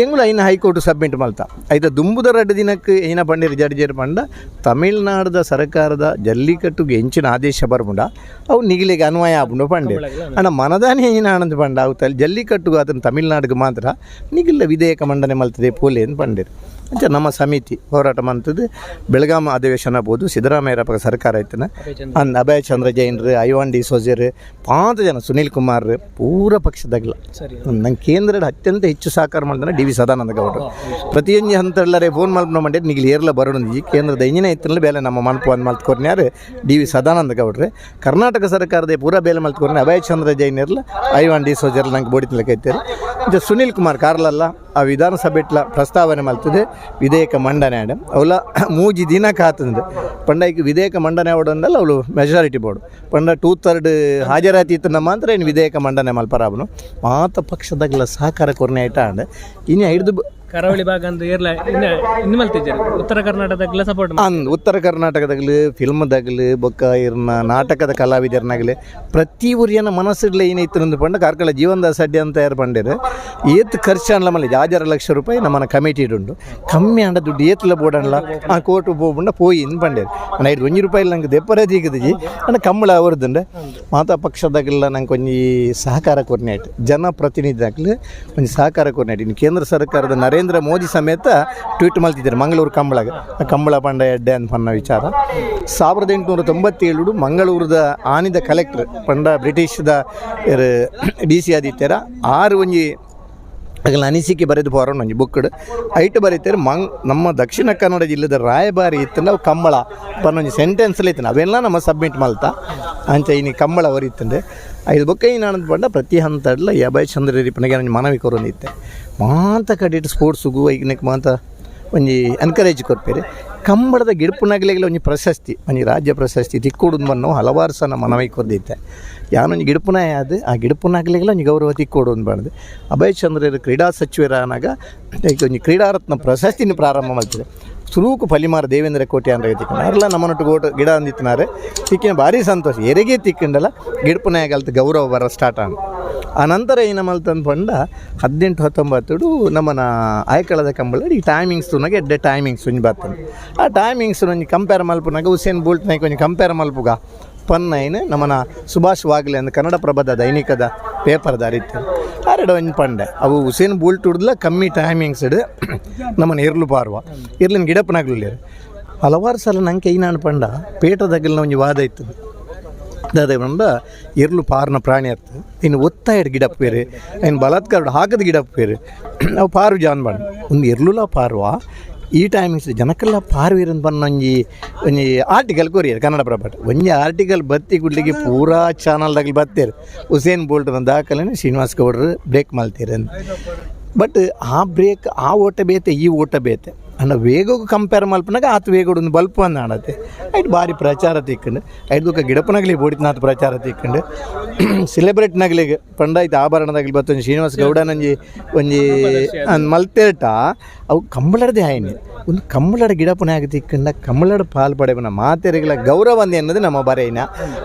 ಎಂಗುಲು ಐನ high court submit ಮಲ್ತ. ಐತ ದುಂಬುದ 2 ದಿನಕ್ಕೆ ಏನ ಪಂಡಿರು ಜಡ್ಜೇರು ಪಂಡ, ತಮಿಳ್ನಾಡದ ಸರ್ಕಾರದ ಜಲ್ಲಿಕಟ್ಟುಗೆ ಎಂಚಿನ ಆದೇಶ ಬರ್ಪುಂಡ ಅವು ನಿಗಿಲಿಗೆ ಅನ್ವಯ ಆಪುಂಡು ಪಂಡೆ. ಅಣ್ಣ ಮನದಾನಿ ಏನ ಆನಂದ್ ಪಂಡ, ಅವು ತಲ್ ಜಲ್ಲಿಕಟ್ಟುಗು ಅದನ್ನು ತಮಿಳ್ನಾಡಿಗೆ ಮಾತ್ರ ನಿಗಿಲ್ಲ ವಿಧೇಯಕ ಮಂಡನೆ ಮಲ್ತದೆ ಪೋಲೆ ಅಂತ ಪಂಡಿರು. ಅಂಚ ನಮ್ಮ ಸಮಿತಿ ಹೋರಾಟ ಮಂತದ್ದು. ಬೆಳಗಾಂ ಅಧಿವೇಶನ ಬೋದು ಸಿದ್ದರಾಮಯ್ಯರಪ್ಪ ಸರ್ಕಾರ ಐತನ ಅನ್ ಅಭಯ ಚಂದ್ರ ಜೈನ್ರು, ಐವಾನ್ ಡಿ ಸೋಜರ್, ಪಾಂತ ಜನ, ಸುನೀಲ್ ಕುಮಾರ್, ಪೂರ ಪಕ್ಷದಾಗಲ್ಲ. ನಂಗೆ ಕೇಂದ್ರದ ಅತ್ಯಂತ ಹೆಚ್ಚು ಸಹಕಾರ ಮಾಡಿದ್ರೆ ಡಿ ವಿ ಸದಾನಂದ ಗೌಡರು. ಪ್ರತಿಯೊಂದು ಹಂತಲ್ಲರೆ ಫೋನ್ ಮಲ್ಪನ ಮಂಡ್ಯ ನಿಗಿಲ್ ಏರ್ಲ ಬರೋಣ ಕೇಂದ್ರದ ಇಂಜಿನ ಇತ್ತಲ್ಲ ಬೇಲೆ ನಮ್ಮ ಮನ್ಪು ಅಂದ್ ಮಲ್ತ್ಕೊರ್ನ್ಯಾರು ಡಿ ವಿ ಸದಾನಂದ ಗೌಡ್ರೆ. ಕರ್ನಾಟಕ ಸರ್ಕಾರದ ಪೂರ ಬೇಲೆ ಮಲ್ತ್ಕೊರ್ನ ಅಭಯ ಚಂದ್ರ ಜೈನ್ ಇರ್ಲ, ಐವಾನ್ ಡಿ ಸೋಜರ್ ನಂಗೆ ಬೋಡಿ ತಿಳ್ಕೈತಾರೆ. ಇದು ಸುನೀಲ್ ಕುಮಾರ್ ಕಾರ್ಲಲ್ಲ ಆ ವಿಧಾನಸಭೆಟ್ಲ ಪ್ರಸ್ತಾವನೆ ಮಲ್ತದೆ ವಿಧೇಯಕ ಮಂಡನೆ ಆಡ. ಅವಲ ಮೂಜಿ ದಿನ ಕಾತಂದು. ಪಂಡ ಈಗ ವಿಧೇಯಕ ಮಂಡನೆ ಆವಡಂದಲ್ಲ, ಅವಳು ಮೆಜಾರಿಟಿ ಬೋರ್ಡು ಪಂಡ 2/3 ಹಾಜರಾತಿ ಇತ್ತು ನಮ್ಮ ಮಾತ್ರ ಏನು ವಿಧೇಯಕ ಮಂಡನೆ ಮಲ್ಪರಾಬನು. ಮಾತ ಪಕ್ಷದಾಗಲ ಸಹಕಾರ ಕೊರ್ನೆ ಆಯ್ಟ ಆಂಡ್. ಇನ್ನು ಹಿಡಿದು ಕರಾವಳಿ ಭಾಗ ಅಂದ್ ಏರ್ಲ ಇನ್ನ ಇನ್ನು ಮಲ್ತಿದ್ದಾರೆ ಉತ್ತರ ಕರ್ನಾಟಕದಾಗಲ ಸಪೋರ್ಟ್. ಅಂದ್ ಉತ್ತರ ಕರ್ನಾಟಕದಾಗಲಿ, ಫಿಲ್ಮ್ದಾಗಲಿ, ಬೊಕ್ಕ ಇರ್ನ ನಾಟಕದ ಕಲಾವಿದರ್ನಾಗಲಿ, ಪ್ರತಿ ಊರಿನ ಮನಸ್ಸಿಡ್ಲೆ ಏನೈತೆ ಅಂದು ಪಂಡ ಕಾರ್ಕಳ ಜೀವನದಾಸ ಅಡ್ಡಿ ಅಂತ ಯಾರು ಪಂಡೇರು. ಏತ್ ಖರ್ಚು ಅನ್ಲ ಮಲ್ಲ ಜಾಜರ ಲಕ್ಷ ರೂಪಾಯಿ ನಮ್ಮನ ಕಮಿಟಿ ಉಂಡು. ಕಮ್ಮಿ ಅಂಡ ದುಡ್ಡು ಏತ್ಲ ಬೋಡನ್ಲ ಆ ಕೋರ್ಟ್ ಪೋಪುಂಡ ಪೋಯಿ ಇಂದ್ ಪಂಡೇರು. ಅಣ್ಣ, ಐದು ಒಂಜಿ ರೂಪಾಯಿ ನಂಗೆ ದೆಪ್ಪರೇ ದಿಗದಿಜಿ. ಅಣ್ಣ, ಕಂಬಳ ಅವರದುಂಡೆ ಮಾತಾ ಪಕ್ಷದಾಗಲ್ಲ ನಂಗೆ ಒಂಜಿ ಸಹಕಾರ ಕೊರ್ನೇಟ್, ಜನಪ್ರತಿನಿಧಿದಾಗಲಿ ಒಂಜಿ ಸಹಕಾರ ಕೊರ್ನೇಟ್. ಇನ್ನು ಕೇಂದ್ರ ಸರ್ಕಾರದ ನರೇಂದ್ರ ಮೋದಿ ಸಮೇತ ಟ್ವೀಟ್ ಮಲ್ತಿದ್ದಾರೆ ಮಂಗಳೂರು ಕಂಬಳಗ, ಆ ಕಂಬಳ ಪಂಡ ಎಡ್ಡೆ ಅಂತ ಪನ್ನ ವಿಚಾರ. 1897 ಮಂಗಳೂರದ ಆನಿದ ಕಲೆಕ್ಟರ್ ಪಂಡ ಬ್ರಿಟಿಷ್ದ ಡಿ ಸಿ ಆದಿತ್ಯರ ಆರು ಒಂಜಿ ಅಗಲ ಅನಿಸಿಕೆ ಬರೆದು ಪೋರಣ ಒಂಜಿ ಬುಕ್ಡ್ ಐಟ್ ಬರೀತಾರೆ. ನಮ್ಮ ದಕ್ಷಿಣ ಕನ್ನಡ ಜಿಲ್ಲೆದ ರಾಯಭಾರಿ ಇತ್ತು ನಾವು ಕಂಬಳ ಪನ್ನೊಂಜಿ ಸೆಂಟೆನ್ಸ್ ಇತ್ತು. ಅವೆಲ್ಲ ನಮ್ಮ ಸಬ್ಮಿಟ್ ಮಲ್ತ. ಅಂಚ ಇನಿ ಕಂಬಳ ಅವರಿತ್ತಂದೆ ಐದು ಬೊಕ್ಕ ಏನು ಪಂಡ ಪ್ರತಿ ಹಂತಡ್ಲ ಅಭಯ ಚಂದ್ರ ರೀಪನಿಗೆ ಒಂಜಿ ಮನವಿ ಕೊರೊಂದಿತ್ತೆ. ಮಾತ ಕಡೆಟ್ ಸ್ಪೋರ್ಟ್ಸುಗು ಐಗ್ನೆಕ್ ಮಾತ ಒಂಜಿ ಎನ್ಕರೇಜ್ ಕೊರ್ಪೇರು. ಕಂಬಳದ ಗಿಡಪುನಗಲಿಗೆ ಒಂಜಿ ಪ್ರಶಸ್ತಿ, ಒಂಜಿ ರಾಜ್ಯ ಪ್ರಶಸ್ತಿ ತಿಕ್ಕೊಡು ಬನ್ನೋ ಹಲವಾರು ಸಹ ಮನವಿ ಕೊರ್ದಿತ್ತೆ. ಯಾನೊಂಜಿ ಗಿಡಪುನ ಅದು ಆ ಗಿಡಪುನಗಲಿಗೆಲ್ಲ ಒಂಜಿ ಗೌರವ ತಿಕ್ಕೊಡು ಅಂದ್ಬಾರ್ದು. ಅಭಯ್ ಚಂದ್ರರು ಕ್ರೀಡಾ ಸಚಿವರಾನಾಗ ಈಗ ಒಂಜಿ ಕ್ರೀಡಾರತ್ನ ಪ್ರಶಸ್ತಿನ ಪ್ರಾರಂಭ ಮಾಡ್ತಾರೆ. ಸುರೂಕು ಪಲಿಮಾರ ದೇವೇಂದ್ರ ಕೋಟೆ ಅಂದ್ರೆ ತಿಕ್ಕಂಡ ಅರ್ಲ ನಮ್ಮನೊಟ್ಟು ಗೋಟು ಗಿಡ ಅಂದಿತ್ತಿನಾರೆ. ತಿಕ್ಕಿನ ಭಾರಿ ಸಂತೋಷ. ಎರೆಗೆ ತಿಕ್ಕಂಡಲ್ಲ ಗಿಡಪುನಾಗಲ್ತ ಗೌರವ ಬರ ಸ್ಟಾರ್ಟ್ ಆನ. ಆ ನಂತರ ಏನು ಮಲ್ತಂದು ಪಂಡ 18 19 ನಮ್ಮನ ಆಯ್ಕಳದ ಕಂಬಳ ಈ ಟೈಮಿಂಗ್ಸ್ ತೂನಾಗ ಎಡ್ಡೆ ಟೈಮಿಂಗ್ಸ್ ಒಂಜಿ ಬರ್ತದೆ. ಆ ಟೈಮಿಂಗ್ಸ್ ಒಂಜಿ ಕಂಪೇರ್ ಮಲ್ಪುನಾಗ ಉಸೇನ್ ಬೋಲ್ಟ್ ನಾಯ್ಕ ಒಂಜಿ ಕಂಪೇರ್ ಮಲ್ಪುಗ ಪನ್ನೈನ್ ನಮ್ಮನ ಸುಭಾಷ್ ವಾಗ್ಲೆ ಅಂದ್ ಕನ್ನಡಪ್ರಭದ ದೈನಿಕದ ಪೇಪರ್ದಾರ ಇತ್ತು. ಆರೆಡ ಒಂಜಿ ಪಂಡೆ, ಅವು ಉಸೇನ್ ಬೋಲ್ಟ್ ಹುಡ್ಲ ಕಮ್ಮಿ ಟೈಮಿಂಗ್ಸ್ ಇಡು ನಮ್ಮನ್ನ ಇರ್ಲು ಪಾರುವ ಇರ್ಲಿನ ಗಿಡಪ್ಪನಾಗ್ಲಿಲ್ಲ. ಹಲವಾರು ಸಲ ನಂಗೆ ಏನಾನು ಪಂಡ ಪೇಟದಾಗಲ್ನ ಒಂಜಿ ವಾದ ಇತ್ತು. ದಾದ ಪಂಡ ಎರ್ಲು ಪಾರ್ನ ಪ್ರಾಣಿ ಅತ್ತು, ಇನ್ನು ಒತ್ತಾಯಡ್ ಗಿಡಪ್ಪೇರು, ಇನ್ನು ಬಲಾತ್ಕಾರ ಹಾಕದ ಗಿಡಪ್ಪೇರು, ಅವು ಪಾರು ಜಾನ್ ಬಾಣ ಒಂದು ಎರ್ಲುಲ ಪಾರುವ ಈ ಟೈಮಿಂಗ್ಸ್ ಜನಕ್ಕೆಲ್ಲ ಪಾರುವಿರಂತ ಪನ್ನ ಒಂಜಿ ಒಂಜಿ ಆರ್ಟಿಕಲ್ ಕೊರಿಯರ್ ಕನ್ನಡ ಪ್ರಭಾಟ್. ಒಂಜಿ ಆರ್ಟಿಕಲ್ ಬತ್ತಿ ಗುಡ್ಲಿಗೆ ಪೂರಾ ಚಾನಲ್ದಾಗಲಿ ಬತ್ತೇರು, ಉಸೇನ್ ಬೋಲ್ಟ್ನ ದಾಖಲೆನ ಶ್ರೀನಿವಾಸ್ ಗೌಡ್ರು ಬ್ರೇಕ್ ಮಲ್ತೀರ. ಬಟ್ ಆ ಬ್ರೇಕ್ ಆ ಓಟ ಬೇತೆ, ಈ ಓಟ ಬೇತೆ. ಅಣ್ಣ, ವೇಗಕ್ಕೆ ಕಂಪೇರ್ ಮಲ್ಪನಾಗ ಆತ ವೇಗಡು ಒಂದು ಬಲ್ಪ್ ಅಂದ ಆಡತ್ತೆ. ಐಟ್ ಭಾರಿ ಪ್ರಚಾರ ತಿಕ್ಕಂಡು. ಐಟ್ ಬೊಕ್ಕ ಗಿಡಪನಗಲಿ ಬೋಡಿತ್ನಾಥ್ ಪ್ರಚಾರ ತಿಕ್ಕಂಡು. ಸೆಲೆಬ್ರೇಟ್ನಾಗಲಿಗೆ ಪಂಡಾಯ್ತು ಆಭರಣದಾಗಲಿ ಬತ್ತೊಂಜಿ ಶ್ರೀನಿವಾಸ್ ಗೌಡನಂಜಿ ಒಂಜಿ ಮಲ್ತೇಟ. ಅವು ಕಂಬಳಡದೆ ಆಯ್ನಿ ಒಂದು ಕಂಬಳಡ ಗಿಡಪುನ ಆಗ ತಿಕ್ಕಂಡ ಕಂಬಳಡ ಪಾಲ್ ಪಡೆವನ ಮಾತೆರೆಗಳ ಗೌರವ ಅಂದೆ ಅನ್ನೋದು ನಮ್ಮ ಬರೇನ.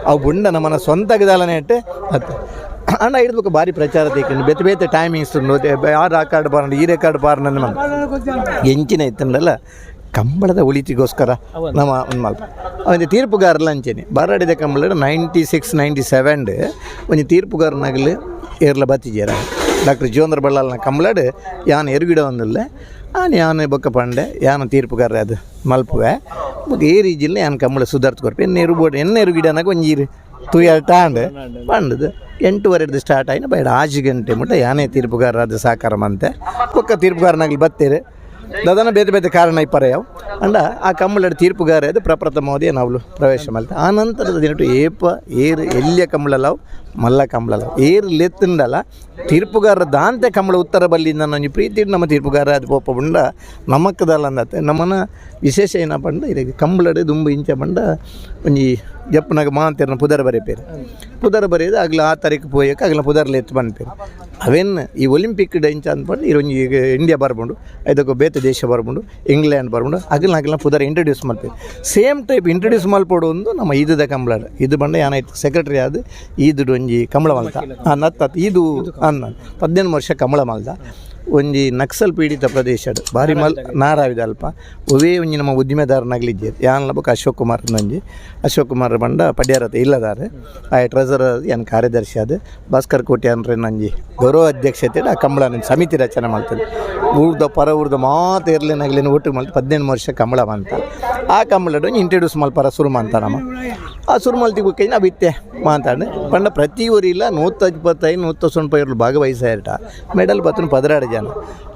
ಅವು ಬುಂಡ ನಮ್ಮನ ಸ್ವಂತ ಗದಾಲನೆ ಇಟ್ಟು ಅತ್ತ ಅಣ್ಣ ಹಿಡ್ಬೇಕು. ಭಾರಿ ಪ್ರಚಾರ ತಿಕ್ಕಂಡು. ಬೇತೆ ಬೇತೆ ಟೈಮಿಂಗ್ಸ್ ಆ ರೆಕಾರ್ಡ್ ಬಾರ್ನ, ಈ ರೆಕಾರ್ಡ್ ಬಾರ್ನ ಎಂಚಿನ ಇತ್ತಂಡಲ್ಲ ಕಂಬಳದ ಒಳಿತಿಗೋಸ್ಕರ ನಮ್ಮ ಒಂದು ಮಲ್ಪ ಒಂಜಿ ತೀರ್ಪುಗಾರಲ ಅಂಚೆನೆ ಬಾರಾಡಿದ ಕಂಬಳ 96 97 ಒಂಜಿ ತೀರ್ಪುಗಾರನಾಗಲಿ ಏರ್ಲ ಬತ್ತಿಜೇರ. ಡಾಕ್ಟರ್ ಜೀವೇಂದ್ರ ಬಳ್ಳಾಲ್ನ ಕಂಬಳಡ್ ಯಾನ್ ಎರುಗಿಡ ಒಂದಿಲ್ಲ. ಆನ್ ಯಾನ್ ಬೊಕ್ಕ ಪಂಡೆ, ಯಾನ ತೀರ್ಪುಗಾರ ಅದು ಮಲ್ಪುವೆ, ಬೊಕ್ಕ ಏರಿ ಜಿಲ್ಲೆ ಯಾನ್ ಕಂಬಳ ಸುಧಾರ್ತ್ ಕೊರ್ಪೆ. ಎನ್ನ ಎರು ಬೋಡ್ ಎನ್ನ ಎರುಗಿಡನಾಗ ಒಂಜಿ ಇರು ತುಯಾಲ್ ಟಾಂಡ್ ಪಂಡದು 8:30ಡ್ದು ಸ್ಟಾರ್ಟ್ ಆಯ್ನ ಬೈಡ 6 ಗಂಟೆ ಮುಟ್ಟ ಯಾನೇ ತೀರ್ಪುಗಾರ ಅದು ಸಾಕಾರ ಮಂತೆ. ಬೊಕ್ಕ ತೀರ್ಪುಗಾರನಾಗ್ಲಿ ಬತ್ತೀರಿ ದಾದಾನ ಬೇತೆ ಬೇತೆ ಕಾರಣ ಇಪ್ಪರೆ ಯಾವ ಅಂಡ ಆ ಕಂಬಳಡ್ ತೀರ್ಪುಗಾರ ಅದು ಪ್ರಪ್ರಥಮವಾದಿ ನಾವು ಪ್ರವೇಶ ಮಲ್ತೆ. ಆ ನಂತರದ ದಿನಟು ಏಪ ಏರು ಎಲ್ಲಿಯ ಕಂಬಳಲವು ಮಲ್ಲ ಕಂಬಳಲವು ಏರು ಲೆತ್ತುಂಡಲ ತೀರ್ಪುಗಾರರ ದಾಂತೆ ಕಂಬಳ ಉತ್ತರ ಬಲ್ಲಿಂದ ಒಂಜಿ ಪ್ರೀತಿ ನಮ್ಮ ತೀರ್ಪುಗಾರ ಅದು ಪೋಪ ಉಂಡ ನಮಕ್ಕದಲ್ಲ ಅಂದತ್ತೆ. ನಮ್ಮನ ವಿಶೇಷ ಏನಪ್ಪ ಪಂಡ ಇದಕ್ಕೆ ಕಂಬಳಡ್ ದುಂಬು ಇಂಚ ಪಂಡ ಒಂಜಿ ಜಪ್ಪುನಾಗ ಮಾಂತೆರ್ನ ಪುದರ್ ಬರೆಪೇರು. ಪುದರ್ ಬರೆಯೋದು ಆಗ್ಲ ಆ ತಾರೀಕು ಪೋಯಕ್ಕೆ ಆಗ್ಲ ಪುದರ್ಲ ಎತ್ತು ಪನ್ಪೇರು. ಅವೇನ್ ಈ ಒಲಿಂಪಿಕ್ ಇಂಚ ಅಂದ್ಪಂಡು ಇರು ಒಂಜಿ ಇಂಡಿಯಾ ಬರ್ಬುಂಡು, ಐದಕ್ಕೆ ಬೇತೆ ದೇಶ ಬರ್ಬುಂಡು, ಇಂಗ್ಲೆಂಡ್ ಬರ್ಬುಂಡು, ಅಗಲ್ನ ಅಗಲ್ನ ಪುದರ್ ಇಂಟ್ರೊಡ್ಯೂಸ್ ಮಲ್ಪೇರು. Same type introduce ಮಲ್ಪೊಡು ಒಂದು ನಮ್ಮ ಈದದ ಕಂಬಳ. ಇದು ಬಂಡ ಏನಾಯ್ತು ಸೆಕ್ರೆಟರಿ ಆದ್ ಈದುಡು ಒಂಜಿ ಕಂಬಳ ಮಲ್ತ ನತ್ತ ಇದು ಅನ್ನ 18 ವರ್ಷ ಕಂಬಳ ಮಲ್ದ. ಒಂಜಿ ನಕ್ಸಲ್ ಪೀಡಿತ ಪ್ರದೇಶ ಭಾರಿ ಮಲ್ ನಾರಾವಿದ ಅಲ್ಪ ಒವೇ ಒಂಜಿ ನಮ್ಮ ಉದ್ದಿಮೆದಾರನಾಗ್ಲಿಜ್ಜೆ ಯಾನ್ಲ ಬೊಕ ಅಶೋಕ್ ಕುಮಾರ್ ಒಂಜಿ ಅಶೋಕ್ ಕುಮಾರ್ ಬಂಡ ಪಡ್ಯಾರತ ಇಲ್ಲದಾರೆ ಆ ಟ್ರೆಸರರ್ ಯಾನ್ ಕಾರ್ಯದರ್ಶಿ ಅದು ಭಾಸ್ಕರ್ ಕೋಟೆ ಅಂದ್ರೆ ನಂಜಿ ಗೌರವ ಅಧ್ಯಕ್ಷತೆ ಆ ಕಂಬಳ ಸಮಿತಿ ರಚನೆ ಮಾಡ್ತದೆ. ಊರ್ದ ಪರ ಊರ್ದ ಮಾತು ಇರ್ಲಿನಾಗ್ಲಿನ ಒಟ್ಟು ಮಲ್ತು 18 ವರ್ಷ ಕಂಬಳ ಅಂತ. ಆ ಕಂಬಳಡ್ ಒಂಜಿ ಇಂಟ್ರೊಡ್ಯೂಸ್ ಮಲ್ಪರ ಶುರು ಮಂತ ನಮ್ಮ ಆ ಶುರು ಮಲ್ತಿ ಬೊಕ್ಕ ನಾವು ಇತ್ತೆ ಮಾತಾಡ ಪಂಡ ಪ್ರತಿ ಊರಿಲ್ಲ 125 195 ಇರ್ಲು ಭಾಗವಹಿಸಾಯಿಟ ಮೆಡಲ್ ಬತ್ತನ 12 ಜನ.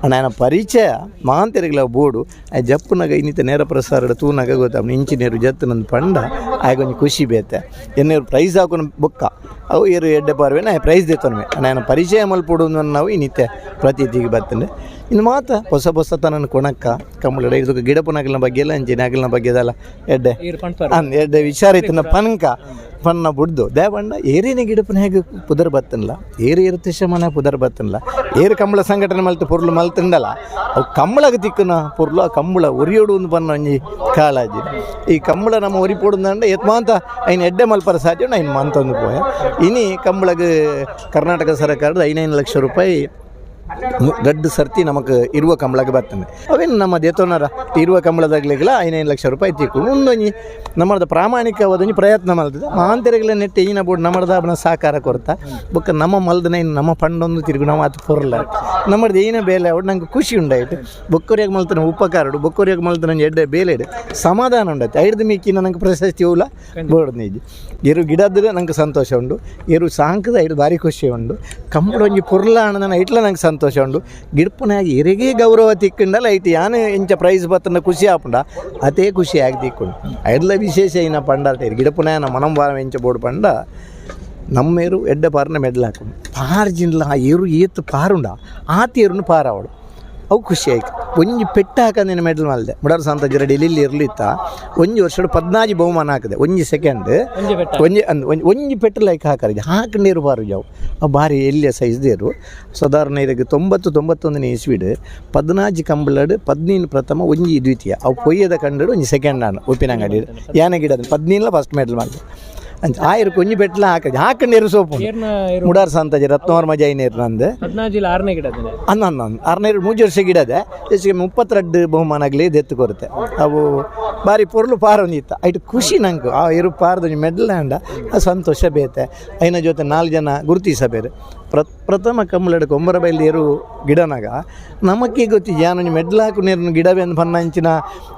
ಅಣ್ಣ, ಪರಿಚಯ ಮಾಂತೆರಿಗ್ಲ ಬೋಡು ಆ ಜಪ್ಪುನಗ ಇನ್ನಿತ ನೇರ ಪ್ರಸಾರ ತೂನಗ ಗೊತ್ತಾಪ ಇಂಚಿನೇರು ಜತ್ತನಂದು ಪಂಡ ಆಗ ಒಂಜಿ ಖುಷಿ ಬೇತೆ. ಎನ್ನೇರು ಪ್ರೈಸ್ ಹಾಕೊಂಡು ಬೊಕ್ಕ ಅವು ಏರು ಎಡ್ಡೆ ಪಾರ್ವೇನ ಪ್ರೈಸ್ ದೆತ್ತೊನ್ಮೆ. ಅಣ್ಣ, ಪರಿಚಯ ಮಲ್ಪೊಡು ನಾವು ಇನ್ನಿತ್ತೆ ಪ್ರತೀತಿಗೆ ಬತ್ತಂಡೆ. ಇನ್ನು ಮಾತ ಹೊಸ ಹೊಸ ತನನ ಕೊಣಕ್ಕ ಕಂಬಳ ಇದು ಗಿಡಪುನಗಲ್ನ ಬಗ್ಗೆ ಎಲ್ಲ ಅಂಚಿನ ಅಗಲ್ನ ಬಗ್ಗೆ ಅದಲ್ಲ ಎಡ್ಡೆ ಈರ್ ಪನ್ಪರ್ ಅಂದ್ ಎಡ್ಡೆ ವಿಚಾರ ಇತ್ತಿನ ಪನ್ಕ ಪನ್ನ ಬುಡ್ದು ದೇವಣ್ಣ ಏರಿನ ಗಿಡಪನ ಹೇಗೆ ಪುದರ್ ಬತ್ತನ್ಲ, ಏರು ಏರು ಮನೆ ಪುದರ್ ಬತ್ತನ್ಲ, ಏರು ಕಂಬಳ ಸಂಘಟನೆ ಮಲ್ತು ಪೊರ್ಲು ಮಲ್ತಂಡಲ ಅವು ಕಂಬಳಗ ತಿಕ್ಕುನ ಪೊರ್ಲು ಆ ಕಂಬಳ ಒರಿಯೋಡು ಒಂದು ಬನ್ನ ಒಂಜಿ ಕಾಳಾಜಿ. ಈ ಕಂಬಳ ನಮ್ಮ ಒರಿ ಪೋಡುಂದಂಡ ಎತ್ಮಾಂತ ಐನ್ ಎಡ್ಡೆ ಮಲ್ಪರ ಸಾಧ್ಯ ಐನ್ ಮಂತೊಂದು ಪೋಯ. ಇನಿ ಕಂಬಳಗ ಕರ್ನಾಟಕ ಸರ್ಕಾರದ 5 ಲಕ್ಷ ರೂಪಾಯಿ ಗಡ್ಡು ಸರ್ತಿ ನಮಕ್ ಇರುವ ಕಂಬಳಗ ಬರ್ತದೆ. ಅವೇನು ನಮ್ಮ ದೇತೋನರ ಇರುವ ಕಂಬಳದಾಗ್ಲಿಗೆಲ್ಲ 5 ಲಕ್ಷ ರೂಪಾಯಿ ತಿಕ್ಕು ಮುಂದೊಂಜಿ ನಮ್ಮದ ಪ್ರಾಮಾಣಿಕವಾದೊಂಜಿ ಪ್ರಯತ್ನ ಮಲ್ತದೆ ಮಾಂತೆರೆಗಳ ನೆಟ್ಟು ಈನ ಬೋರ್ಡ್ ನಮ್ಮದ ಅವನ ಸಹಕಾರ ಕೊರ್ತ ಬೊಕ್ಕ ನಮ್ಮ ಮಲ್ದನ ಇನ್ನು ನಮ್ಮ ಪಂಡೊಂದು ತಿರುಗು ನಾವು ಅದು ಪೊರ್ಲ ನಮ್ಮದು ಏನ ಬೇಲೆ ಅವಡು ನಂಗೆ ಖುಷಿ ಉಂಡಾಯ್ತು. ಬೊಕ್ಕರಿಯಾಗ ಮಲ್ತನ ಉಪಕಾರಡು ಬೊಕ್ಕರಿಯಾಗ ಮಲ್ತನ ಎಡ್ಡೆ ಬೇಲೆ ಇಡು ಸಮಾಧಾನ ಉಂಡಾಯ್ತು. ಐಡ್ದು ಮೀಕಿನ ನಂಗೆ ಪ್ರಶಸ್ತಿ ಉಲ್ಲ ಬೋರ್ಡ್ ನೀಜಿ ಎರು ಗಿಡದ್ರೆ ನಂಗೆ ಸಂತೋಷ ಉಂಡು, ಎರು ಸಾಂಕದ ಐಡು ಭಾರಿ ಖುಷಿ ಉಂಡು. ಕಂಬಳ ಒಂಜಿ ಪೊರ್ಲ ಅಣ್ಣ ಇಟ್ಲ ನಂಗೆ ಸಂತೋಷ ಉಂಡು. ಗಿಡ್ಪುನಾಗಿ ಎರಿಗೆ ಗೌರವ ತಿಕ್ಕಂಡಲ್ಲ ಐತಿ ಯಾನು ಇಂಚ ಪ್ರೈಸ್ ಬತ್ತನ ಖುಷಿ ಆಪುಂಡ ಅದೇ ಖುಷಿ ಆಗಿ ತಿಕ್ಕೊಂಡು ಐಡ್ಲ ವಿಶೇಷ ಏನ ಪಂಡ ಗಿಡಪುನಾಯನ ಮನಂ ವಾರ ಎಂಚ ಬೋರ್ಡ್ ಪಂಡ ನಮ್ಮೇರು ಎಡ್ಡೆ ಪಾರನ ಮೆಡ್ಲ್ ಹಾಕೊಂಡು ಪಾರ್ಜಿನ್ಲ ಆ ಏರು ಏತು ಪಾರುಂಡ ಆ ತೇರುನು ಪಾರಾವಡು ಅವು ಖುಷಿ ಆಯ್ತು. ಒಂಜಿ ಪೆಟ್ಟು ಹಾಕಂದಿನ ಮೆಡಲ್ ಮಲ್ದೆ ಮುಡಾರ್ ಸಂತ ಜರಡಿ ಇಲ್ಲಿ ಇರ್ಲಿತ್ತ ಒಂಜಿ ವರ್ಷಡು 14 ಬಹುಮಾನ ಹಾಕಿದೆ ಒಂಜಿ ಸೆಕೆಂಡ್ ಒಂಜಿ ಪೆಟ್ಟ ಒಂಜಿ ಅಂದ್ ಒಂಜಿ ಒಂಜಿ ಪೆಟ್ಟು ಲೈಕ್ ಹಾಕರಿಗೆ ಹಾಕಿ ನೀರು ಬಾರು ಜಾವು ಅವು ಭಾರಿ ಎಲ್ಲಿಯ ಸೈಜ್ ದೇರು ಸಾಧಾರಣ ಇದಕ್ಕೆ 90 91ನೇ ಇಸ್ವಿಡ್ 14 ಕಂಬಳಡು 15 ಪ್ರಥಮ ಒಂಜಿ ದ್ವಿತೀಯ ಅವು ಪೊಯ್ಯದ ಕಂಡಡು ಒಂಜಿ ಸೆಕೆಂಡ್ ನಾನು ಉಪ್ಪಿನಂಗಡಿ ಯಾನೆ ಗಿಡ 15 ಫಸ್ಟ್ ಮೆಡಲ್ ಮಾಡಿದೆ ಅಂಚ ಆಯಿರು ಒಂಜಿ ಪೆಟ್ಲ ಹಾಕಿ ಹಾಕಿ ನೀರು ಸೋಪು ಏರ್ನ ಏರು ಮುಡಾರ್ ಸಂತಾಜಿ ರತ್ನವರ್ಮ ಜೈನೇರು ನಂದು 14 ಆರನೇ ಗಿಡ ಅದನ್ನ ಅನ್ನ ಅನ್ನ ಆರ್ನೂರು ಮೂಜು ವರ್ಷ ಗಿಡ ಅದೇ ಹೆಚ್ಚಿಗೆ 32 ಬಹುಮಾನ ಆಗಲಿ ದೆತ್ತು ಕೊರತೆ ಅವು ಭಾರಿ ಪೊರ್ಲು ಪಾರೊಂದಿತ್ತ ಐಟ್ ಖುಷಿ ನಂಗೆ ಆ ಇರು ಪಾರ್ದ ಮೆಡ್ಲ್ ಅಂಡ ಆ ಸಂತೋಷ ಬೇತೆ. ಐನ ಜೊತೆ 4 ಜನ ಗುರುತಿಸ ಬೇರೆ ಪ್ರಥಮ ಕಂಬಳಡ್ ಕೊಂಬರಬೈಲ್ ಏರು ಗಿಡನಾಗ ನಮಕ್ಕೆ ಗೊತ್ತಿ ಯಾನೊಂಜಿ ಮೆಡ್ಲ್ ಹಾಕು ನೀರು ಗಿಡವೆಂದು ಪನ್ನ ಅಂಚಿನ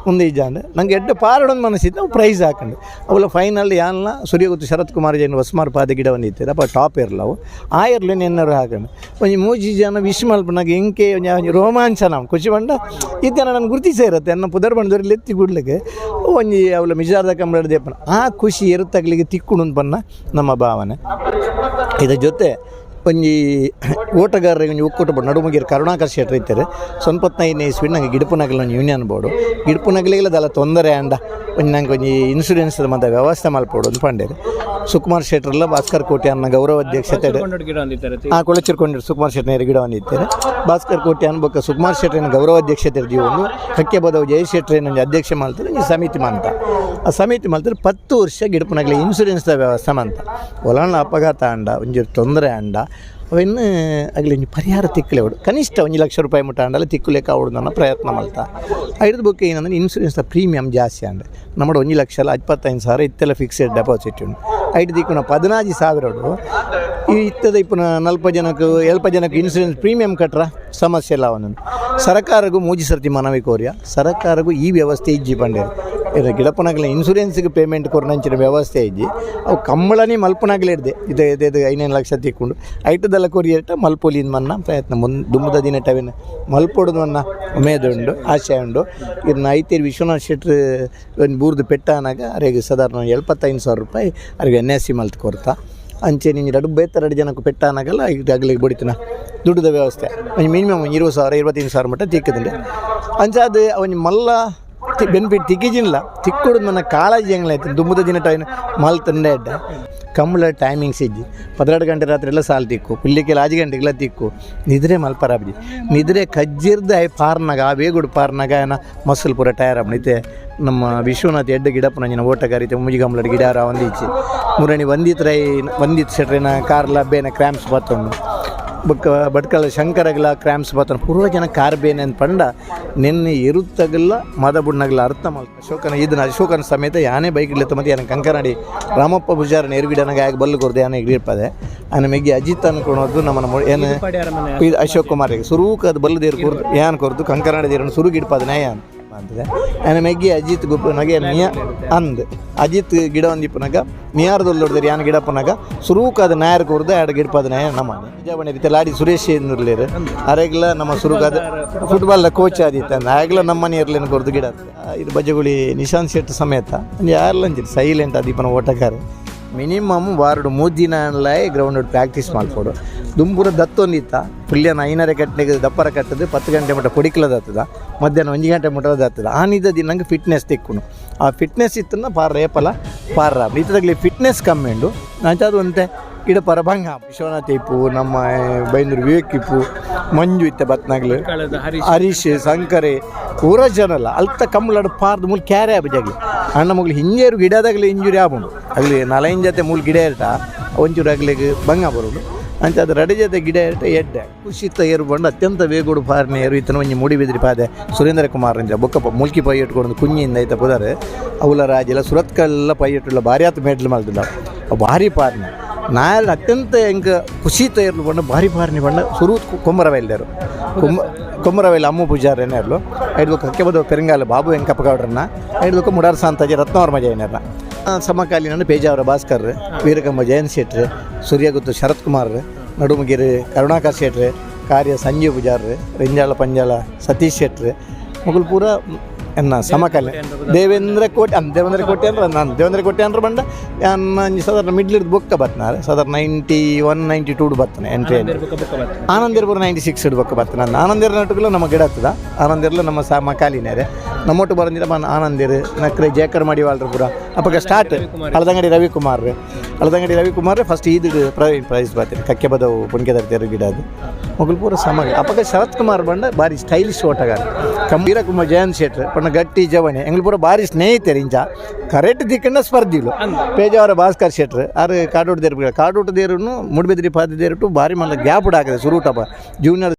ಒಂದು ಇಜ್ಜಾಂಡ್ ನಂಗೆ ಎಡ್ಡೆ ಪಾರಡೊಂದು ಮನಸ್ಸಿತ್ತು ಅವು ಪ್ರೈಸ್ ಹಾಕೊಂಡು ಅವಲ ಫೈನಲ್ ಯಾನ್ಲ ಸೂರ್ಯಗುತ್ತು ಶರತ್ ಕುಮಾರ್ ಜೈನ್ ಹೊಸ್ಮಾರ್ ಪಾದ ಗಿಡ ಬಂದಿತ್ತು ಅಪ್ಪ ಟಾಪ್ ಇರಲ್ಲ ಅವು ಆ ಇರ್ಲಿ ನೆನ್ನರು ಹಾಕೊಂಡು ಒಂಜಿ ಮೂಜಿ ಜನ ವಿಶ್ ಮಲ್ಪನಾಗ ಎಂಕೆ ಒಂಜಿ ಒಂಜಿ ರೋಮಾಂಚನ ನಾವು ಖುಷಿ ಬಂಡ ಇತ್ತೆ ನನ್ನ ಗುರುತಿಸ ಇರುತ್ತೆ ಎನ್ನ ಪುದರ್ ಬಂದವ್ರಲ್ಲಿ ಎತ್ತಿ ಗುಡ್ಲಿಕ್ಕೆ ಒಂಜಿ ಅವಲ ಮಿಜಾರ್ದ ಕಂಬಳದ ದೇಪನ ಆ ಖುಷಿ ಇರುತ್ತಾಗ್ಲಿಕ್ಕೆ ತಿಕ್ಕುಣು ಬನ್ನ ನಮ್ಮ ಭಾವನೆ. ಇದರ ಜೊತೆ ಒಂಜಿ ಓಟಗಾರರಿಗೆ ಒಂಜಿ ಒಕ್ಕೂಟ ಬೋರ್ಡ್ ನಡುಮುಗಿರು ಕರುಣಾಕರ್ ಶೆಟ್ರ್ ಇತ್ತಾರೆ 95ನೇ ಇಸ್ವಿ ನಂಗೆ ಗಿಡಪುನಗಲ ಒಂಜಿ ಯೂನಿಯನ್ ಬೋರ್ಡು ಗಿಡಪುನಗಲಿಗೆಲ್ಲ ಅದೆಲ್ಲ ತೊಂದರೆ ಅಂಡ ಒಂಜಿ ನಂಗೆ ಒಂಜಿ ಇನ್ಶೂರೆನ್ಸ್ ಮತ್ತೆ ವ್ಯವಸ್ಥೆ ಮಲ್ಪೋಡು ಒಂದು ಪಂಡೇರು ಸುಕುಮಾರ್ ಶೆಟ್ರಲ್ಲ ಭಾಸ್ಕರ್ ಕೋಟೆ ಅನ್ನ ಗೌರವ ಅಧ್ಯಕ್ಷತೆ ಕೊಂಡೋಡ್ ಗಿಡ ಒಂದಿತ್ತಾರೆ ಆ ಕೊಳಚಿರ್ಕೊಂಡಿರು ಸುಕುಮಾರ್ ಶೆಟ್ಟರ್ ಗಿಡ ಒಂದಿತ್ತಾರೆ ಭಾಸ್ಕರ್ ಕೋಟೆ ಅನ್ಬೊಕ್ಕ ಸುಕುಮಾರ್ ಶೆಟ್ಟರಿನ ಗೌರವ ಅಧ್ಯಕ್ಷತೆ ಒಂದು ಕಕ್ಕೆ ಬದವು ಜಯ ಶೆಟ್ಟರ್ ಒಂಜಿ ಅಧ್ಯಕ್ಷ ಮಾಡ್ತಾರೆ ಒಂಜಿ ಸಮಿತಿ ಮಂತ ಆ ಸಮಿತಿ ಮಾಡ್ತಾರೆ 10 ವರ್ಷ ಗಿಡಪುನಗಲಿ ಇನ್ಶೂರೆನ್ಸ್ ವ್ಯವಸ್ಥೆ ಮಂತ ಒಲಣ್ಣ ಅಪಘಾತ ಅಂಡ ಒಂಜಿ ತೊಂದರೆ ಅಂಡ ಅವಿನ್ನು ಅಗಲಿ ಒಂಜಿ ಪರಿಹಾರ ತಿಕ್ಕಲೆ ಅವಡು ಕನಿಷ್ಠ 1 ಲಕ್ಷ ರೂಪಾಯಿ ಮುಟ್ಟ ಅಂಡಲ್ಲ ತಿಕ್ಕುಲೇಕ ಅವಡು ನನ್ನ ಪ್ರಯತ್ನ ಮಲ್ತ ಐದು ಬುಕ್ ಏನಂದ್ರೆ ಇನ್ಶೂರೆನ್ಸ್ ಪ್ರೀಮಿಯಂ ಜಾಸ್ತಿ ಅಂಡ ನಮ್ಮಡು 1 ಲಕ್ಷ ಅಲ್ಲ 25,000 ಇತ್ತೆಲ್ಲ ಫಿಕ್ಸೆಡ್ ಡೆಪಾಸಿಟ್ ಉಂಟು ಐದು ದಿಕ್ಕುನ 14,000 ಈ ಇತ್ತದ ಇಪ್ಪನ 40 ಜನಕ್ಕೆ 70 ಜನಕ್ಕೆ ಇನ್ಶೂರೆನ್ಸ್ ಪ್ರೀಮಿಯಂ ಕಟ್ರ ಸಮಸ್ಯೆ ಇಲ್ಲ. ಅವನನ್ನು ಸರ್ಕಾರಗೂ ಮೂಜಿ ಸರ್ತಿ ಮನವಿ ಕೋರಿಯ ಸರ್ಕಾರಗೂ ಈ ವ್ಯವಸ್ಥೆ ಇಜ್ಜಿ ಪಂಡೇರು ಇದು ಗಿಡಪನಗಲ ಇನ್ಶೂರೆನ್ಸ್ಗೆ ಪೇಮೆಂಟ್ ಕೊರ್ನಂಚಿನ ವ್ಯವಸ್ಥೆ ಇಜ್ಜಿ ಅವು ಕಂಬಳನೇ ಮಲ್ಪನಾಗಲೇ ಇಡ್ದೆ ಇದು ಇದು ಇದು 5 ಲಕ್ಷ ತಿಕ್ಕೊಂಡು ಐಟದೆಲ್ಲ ಕೊರಿಯೇಟ ಮಲ್ಪೊಲಿನ ಮನ್ನ ಪ್ರಯತ್ನ ದುಮ್ಮದ ದಿನ ಟವಿನ ಮಲ್ಪೊಡುದು ಮನ್ನ ಉಮೇದುಂಡು ಆಶಯ ಉಂಡು. ಇದನ್ನ ಐತೇರು ವಿಶ್ವನಾಥ್ ಶೆಟ್ರು ಒಂದು ಬೂರ್ದು ಪೆಟ್ಟ ಅನ್ನಾಗ ಅರೆಗೆ ಸಾಧಾರಣ 75,000 ರೂಪಾಯಿ ಅವ್ರಿಗೆ N S C ಮಲ್ತು ಕೊರ್ತಾ ಅಂಚೆ ನಿಂಗೆ ಎರಡು ಬೇತ 2 ಜನಕ್ಕೆ ಪೆಟ್ಟ ಅನ್ನಾಗಲ್ಲ ಈಗ ಅಗಲಿಗೆ ಬಡಿತನ ದುಡ್ಡದ ವ್ಯವಸ್ಥೆ ಒಂಜಿ ಮಿನಿಮಮ್ ಒಂದು 20,000 25,000 ಮಟ್ಟ ತಿಕ್ಕದಂಡೆ ಅಂಚಾದ ಒಂಜಿ ಮಲ್ಲ ಬೆನಿಫಿಟ್ ತಿಕ್ಕಿಜಿಲ್ಲ ತಿಕ್ಕುಡು ನನ್ನ ಕಾಳಜಿ ಹೆಂಗ್ಲಾಯ್ತು ದುಮ್ಮದ ದಿನ ಟೈಮ್ ಮಲ್ ತಂದೆ ಅಡ್ಡ ಕಂಬಳ ಟೈಮಿಂಗ್ಸ್ ಇಜ್ಜಿ 12 ಗಂಟೆ ರಾತ್ರಿ ಎಲ್ಲ ಸಾಲು ತಿಕ್ಕು ಪುಲ್ಲಿಕೆಲ್ಲ 5 ಗಂಟೆಗೆಲ್ಲ ತಿಕ್ಕು ನಿದ್ರೆ ಮಲ್ಪರಾಬ್ಜಿ ನಿದ್ರೆ ಕಜ್ಜಿರ್ದ ಪಾರ್ನಾಗ ಆ ವೇಗುಡು ಪಾರ್ನಾಗ ಏನ ಮಸಲ್ ಪೂರ ಟೈರ್ ಆಪುಂಡು. ನಮ್ಮ ವಿಶ್ವನಾಥ್ ಎಡ್ಡ ಗಿಡಪ್ಪನ ಓಟಗಾರಿತೆ ಮುಜಿಗಂಬ್ಲಡ್ ಗಿಡಾರ ಒಂದೀಚಿ ಮುರಣಿ ವಂದಿತ್ ರೈ ವಂದಿತ್ ಶೆಟ್ರಿನ ಕಾರ್ಲ ಬೇನ ಕ್ರ್ಯಾಂಪ್ಸ್ ಬತ್ತೊಂಡು ಬೊಕ್ಕ ಭಟ್ಕಳ ಶಂಕರಗಲ ಕ್ರ್ಯಾಂಪ್ಸ್ ಬತ್ತೊಂಡು ಪೂರ್ವ ಜನ ಕಾರ್ ಬೇನೆ ಅಂತ ಪಂಡ ನಿನ್ನೆ ಇರುತ್ತಗಲ್ಲ ಮದ ಬುಣ್ಣಗಲ ಅರ್ಥ ಮಲ್ಪ ಅಶೋಕನ ಇದನ್ನ ಅಶೋಕನ ಸಮೇತ ಯಾನೇ ಬೈಕ್ ಇಡ್ಲಿತ್ತ ಮತ್ತೆ ಯಾನ ಕಂಕನಾಡಿ ರಾಮಪ್ಪ ಪೂಜಾರ ನೇರುಗಿಡನಾಗ ಆಗ ಬಲ್ಲು ಕೊರ್ದು ಯಾನೆ ಇರ್ಪದೆ ಆನೆ ಮೆಗ್ಗಿ ಅಜಿತ್ ಅನ್ಕೊಳೋದು ನಮ್ಮನ್ನ ಏನು ಇದು ಅಶೋಕ್ ಕುಮಾರ್ ಸುರೂಕ್ ಅದು ಬಲ್ಲು ದೇರು ಕೊರ್ದು ಯಾನ್ ಕೊರ್ದು ಕಂಕನಾಡಿ ದೇರನ್ನು ಸುರುಗಿಡ್ಪದ ನ್ಯಾಯ ಅಂತದೆ ಆನೆ ಮೆಗ್ಗಿ ಅಜಿತ್ ಗುಪ್ಪನಾಗ ನಿಯ ಅಂದ್ ಅಜಿತ್ ಗಿಡ ಒಂದಿಪ್ಪನಾಗ ನಿಯಾರದೊಲ್ಲೊಡ್ದಿರಿ ಯಾನ್ ಗಿಡಪ್ಪನಾಗ ಸುರೂಕಾದ ನಾಯರ್ ಕೊರ್ದು ಎರಡು ಗಿಡಪದ ನಾಯ ನಮ್ಮ ನಿಜಾವಣಿ ರೀತಿ ಲಾಡಿ ಸುರೇಶ್ ಇರ್ಲಿರು ಅರೆಗ್ಲ ನಮ್ಮ ಸುರುಕಾದ ಫುಟ್ಬಾಲ್ ಕೋಚ್ ಆದಿತ್ತ ಆಗ್ಲ ನಮ್ಮನೆ ಇರ್ಲೇನು ಕೊರ್ದು ಗಿಡ ಇದು ಬಜಗುಳಿ ನಿಶಾಂತ್ ಶೆಟ್ ಸಮೇತ ಯಾರ್ಲ ಅಂಚಿರಿ ಸೈಲೆಂಟ್ ಅದೀಪನ ಓಟಗಾರ. ಮಿನಿಮಮ್ ವಾರಡು 3 ದಿನ ಗ್ರೌಂಡ್ ಪ್ರಾಕ್ಟೀಸ್ ಮಲ್ಪೊಡು. ದುಂಬುರ ದತ್ತೊಂದಿತ್ತ ಪುಲ್ಯನ 5:30 ಕಟ್ಟನೆಗೆ ದಪ್ಪರ ಕಟ್ಟದು, 10 ಗಂಟೆ ಮಟ್ಟ ಕೊಡಿಕ್ಲ ದತ್ತದ, ಮಧ್ಯಾಹ್ನ 1 ಗಂಟೆ ಮುಟ್ಟ ದತ್ತದ. ಆನಿದ ದಿನ ನಂಗೆ ಫಿಟ್ನೆಸ್ ತಿಕ್ಕುನು. ಆ ಫಿಟ್ನೆಸ್ ಇತ್ತನ್ನ ಪಾರ ಏಪಲ ಪಾರ ಇತ್ತದಾಗಲಿ ಫಿಟ್ನೆಸ್ ಕಮ್ಮಿ ಉಂಡು. ಅದು ಒಂತೆ ಗಿಡ ಪರ ಭಂಗ. ವಿಶ್ವನಾಥ್ ಇಪ್ಪು, ನಮ್ಮ ಬೈಂದೂರು ವಿವೇಕ್ ಇಪ್ಪು, ಮಂಜು ಇತ್ತೆ ಬತ್ನಾಗ್ಲು. ಕಾಲದ ಹರೀಶ್. ಹರೀಶ್, ಶಂಕರೆ ಪೂರ ಜನಲ್ಲ ಅಲ್ತ ಕಂಬಳಾಡು ಪಾರ್ದು ಮೂಲ ಕ್ಯಾರೆ ಆಪುಜಾಗ್ಲಿ. ಅಣ್ಣ ಮುಗ್ಲು ಹಿಂಜೇರು ಗಿಡದಾಗಲಿ ಇಂಜುರಿ ಆಪುಂಡು. ಅಗ್ಲಿ ನಲೈನ್ ಜೊತೆ ಮೂಲ ಗಿಡ ಇರ್ತ ಒಂಚೂರು ಅಗ್ಲಿಗೆ ಭಂಗ ಬರುಡು. ಅಂಚ ಅದು ರಡೆ ಜೊತೆ ಗಿಡ ಇರ್ತ ಎಡ್ಡೆ ಖುಷಿತ್ತ ಏರು ಬಂಡು ಅತ್ಯಂತ ವೇಗೋಡು ಪಾರ್ನೆ ಏರು ಇತ್ತನ ಒಂಜಿ ಮೂಡಿಬಿದ್ರಿ ಪಾದೆ ಸುರೇಂದ್ರ ಕುಮಾರ್ ಅಂಚ ಬೊಕ್ಕ ಮುಲ್ಕಿ ಪೈಯಟ್ಕೊಂಡು ಕುಂಜಿಯಿಂದ ಐತ ಪುದಾರೆ ಅವಲ ರಾಜೆಲ್ಲ ಸುರತ್ಕಲ್ಲ ಪೈಯಟ್ಟುള്ള ಭಾರಿ ಆತು ಮೆಡ್ಲ್ ಮಲ್ತಿಲ್ಲ. ಭಾರಿ ಪಾರ್ನೆ ನಾಯಲ್ ಅತ್ಯಂತ ಎಂಕ ಖುಷಿ ತಯಾರು ಬಣ್ಣ ಭಾರಿ ಪಾರ್ನಿ ಬಣ್ಣ ಸುರು ಕೊಮ್ಮರವೈಲ್ದರು ಕೊಮ್ಮರವೈಲ್ ಅಮ್ಮು ಪೂಜಾರ್ ಏನಾರ್ಲು ಐದು ಕಕ್ಕೆ ಪೆರಂಗಾಲ ಬಾಬು ವೆಂಕಪ್ಪ ಗೌಡ್ರನ್ನ ಐದು ಮುಡಾರ್ ಸಾಂತಾಜಿ ರತ್ನವರ್ಮ ಜೈನರ್ನ ಸಮಕಾಲೀನ ಪೇಜಾವರ ಭಾಸ್ಕರ್, ವೀರಕಂಬ ಜಯಂತ್ ಶೆಟ್ರು, ಸೂರ್ಯಗುತ್ತು ಶರತ್ ಕುಮಾರ್, ನಡುಮಗಿರಿ ಕರುಣಾಕರ್ ಶೆಟ್ರು, ಕಾರ್ಯ ಸಂಜೀವ್ ಪೂಜಾರ್, ರಿಂಜಾಳ ಪಂಜಾಳ ಸತೀಶ್ ಶೆಟ್ರು ಮೊಗಲು ಪೂರ ಎನ್ನ ಸಮಕಾಲೀನ. ದೇವೇಂದ್ರ ಕೋಟೆ ದೇವೇಂದ್ರ ಕೋಟೆ ಅಂದ್ರೆ ನಾನು ದೇವೇಂದ್ರ ಕೋಟೆ ಅಂದ್ರೆ ಬಂಡ ನಾನು ಸಾಧಾರಣ ಮಿಡ್ಲ್ ಹಿಡ್ದು ಬೊಕ್ಕ ಬತ್ನಾರೆ. ಸಾಧಾರಣ 91 92 ಬತ್ತಾನೆ ಎಂಟ್ರಿ. ಬೊಕ್ಕ ಬೊಕ್ಕ ಬರ್ತದೆ. ಆನಂದಿರ್ಪುರ 96 ಇಡ್ಬೇಕು ಬರ್ತದೆ ನಾನು. ಆನಂದಿರ ನಟುಕುಲ ನಮ್ಮ ಗಿಡ ಹತ್ತದ ಆನಂದಿರ್ಲ ನಮ್ಮ ಸಮಕಾಲೀನರೇ. ನಮ್ಮೊಟ್ಟು ಬರಂದಿರ ಮನ ಆನಂದಿರು ನಕ್ರೆ ಜೇಕರ್ ಮಾಡಿವಾಳ್ರು ಪೂರ ಅಪ್ಪಗ ಸ್ಟಾರ್ಟ್. ಹಳದಂಗಡಿ ರವಿಕುಮಾರ್, ಹಳದಂಗಡಿ ರವಿಕುಮಾರ್ ಫಸ್ಟ್ ಈದು ಪ್ರೈಸ್ ಬರ್ತೀನಿ ಕಕ್ಕೆ ಬದವು ಪುಣ್ಕೆದರ್ ತೆರು ಗಿಡ ಅದು ಮೊಗಲು ಪೂರ ಸಮ. ಅಪ್ಪಗ ಶರತ್ ಕುಮಾರ್ ಬಂಡ ಭಾರಿ ಸ್ಟೈಲಿಶ್ ಓಟಗಾರ. ವೀರಕುಮಾರ್ ಜಯಂತ್ ಶೆಟ್ರ್ ಪಂಡ ಗಟ್ಟಿ ಜವನೆ. ಎಂಗ್ಳು ಪೂರ ಭಾರಿ ಸ್ನೇಹಿತರು. ಇಂಚ ಕರೆಕ್ಟ್ ದಿಕ್ಕಂಡ ಸ್ಪರ್ಧಿಲು. ಪೇಜಾವರ ಭಾಸ್ಕರ್ ಶೆಟ್ರ್ ಆರು ಕಾಡೋಟು ದೇರು, ಕಾಡೋಟು ದೇರುನು ಮೂಡುಬಿದ್ರಿ ಪಾದ ದೇರುಟು ಭಾರಿ ಮಲ್ಲ ಗ್ಯಾಪ್ ಹಾಕಿದೆ ಸುರೂಟಪ್ಪ ಜೂನಿಯರ್.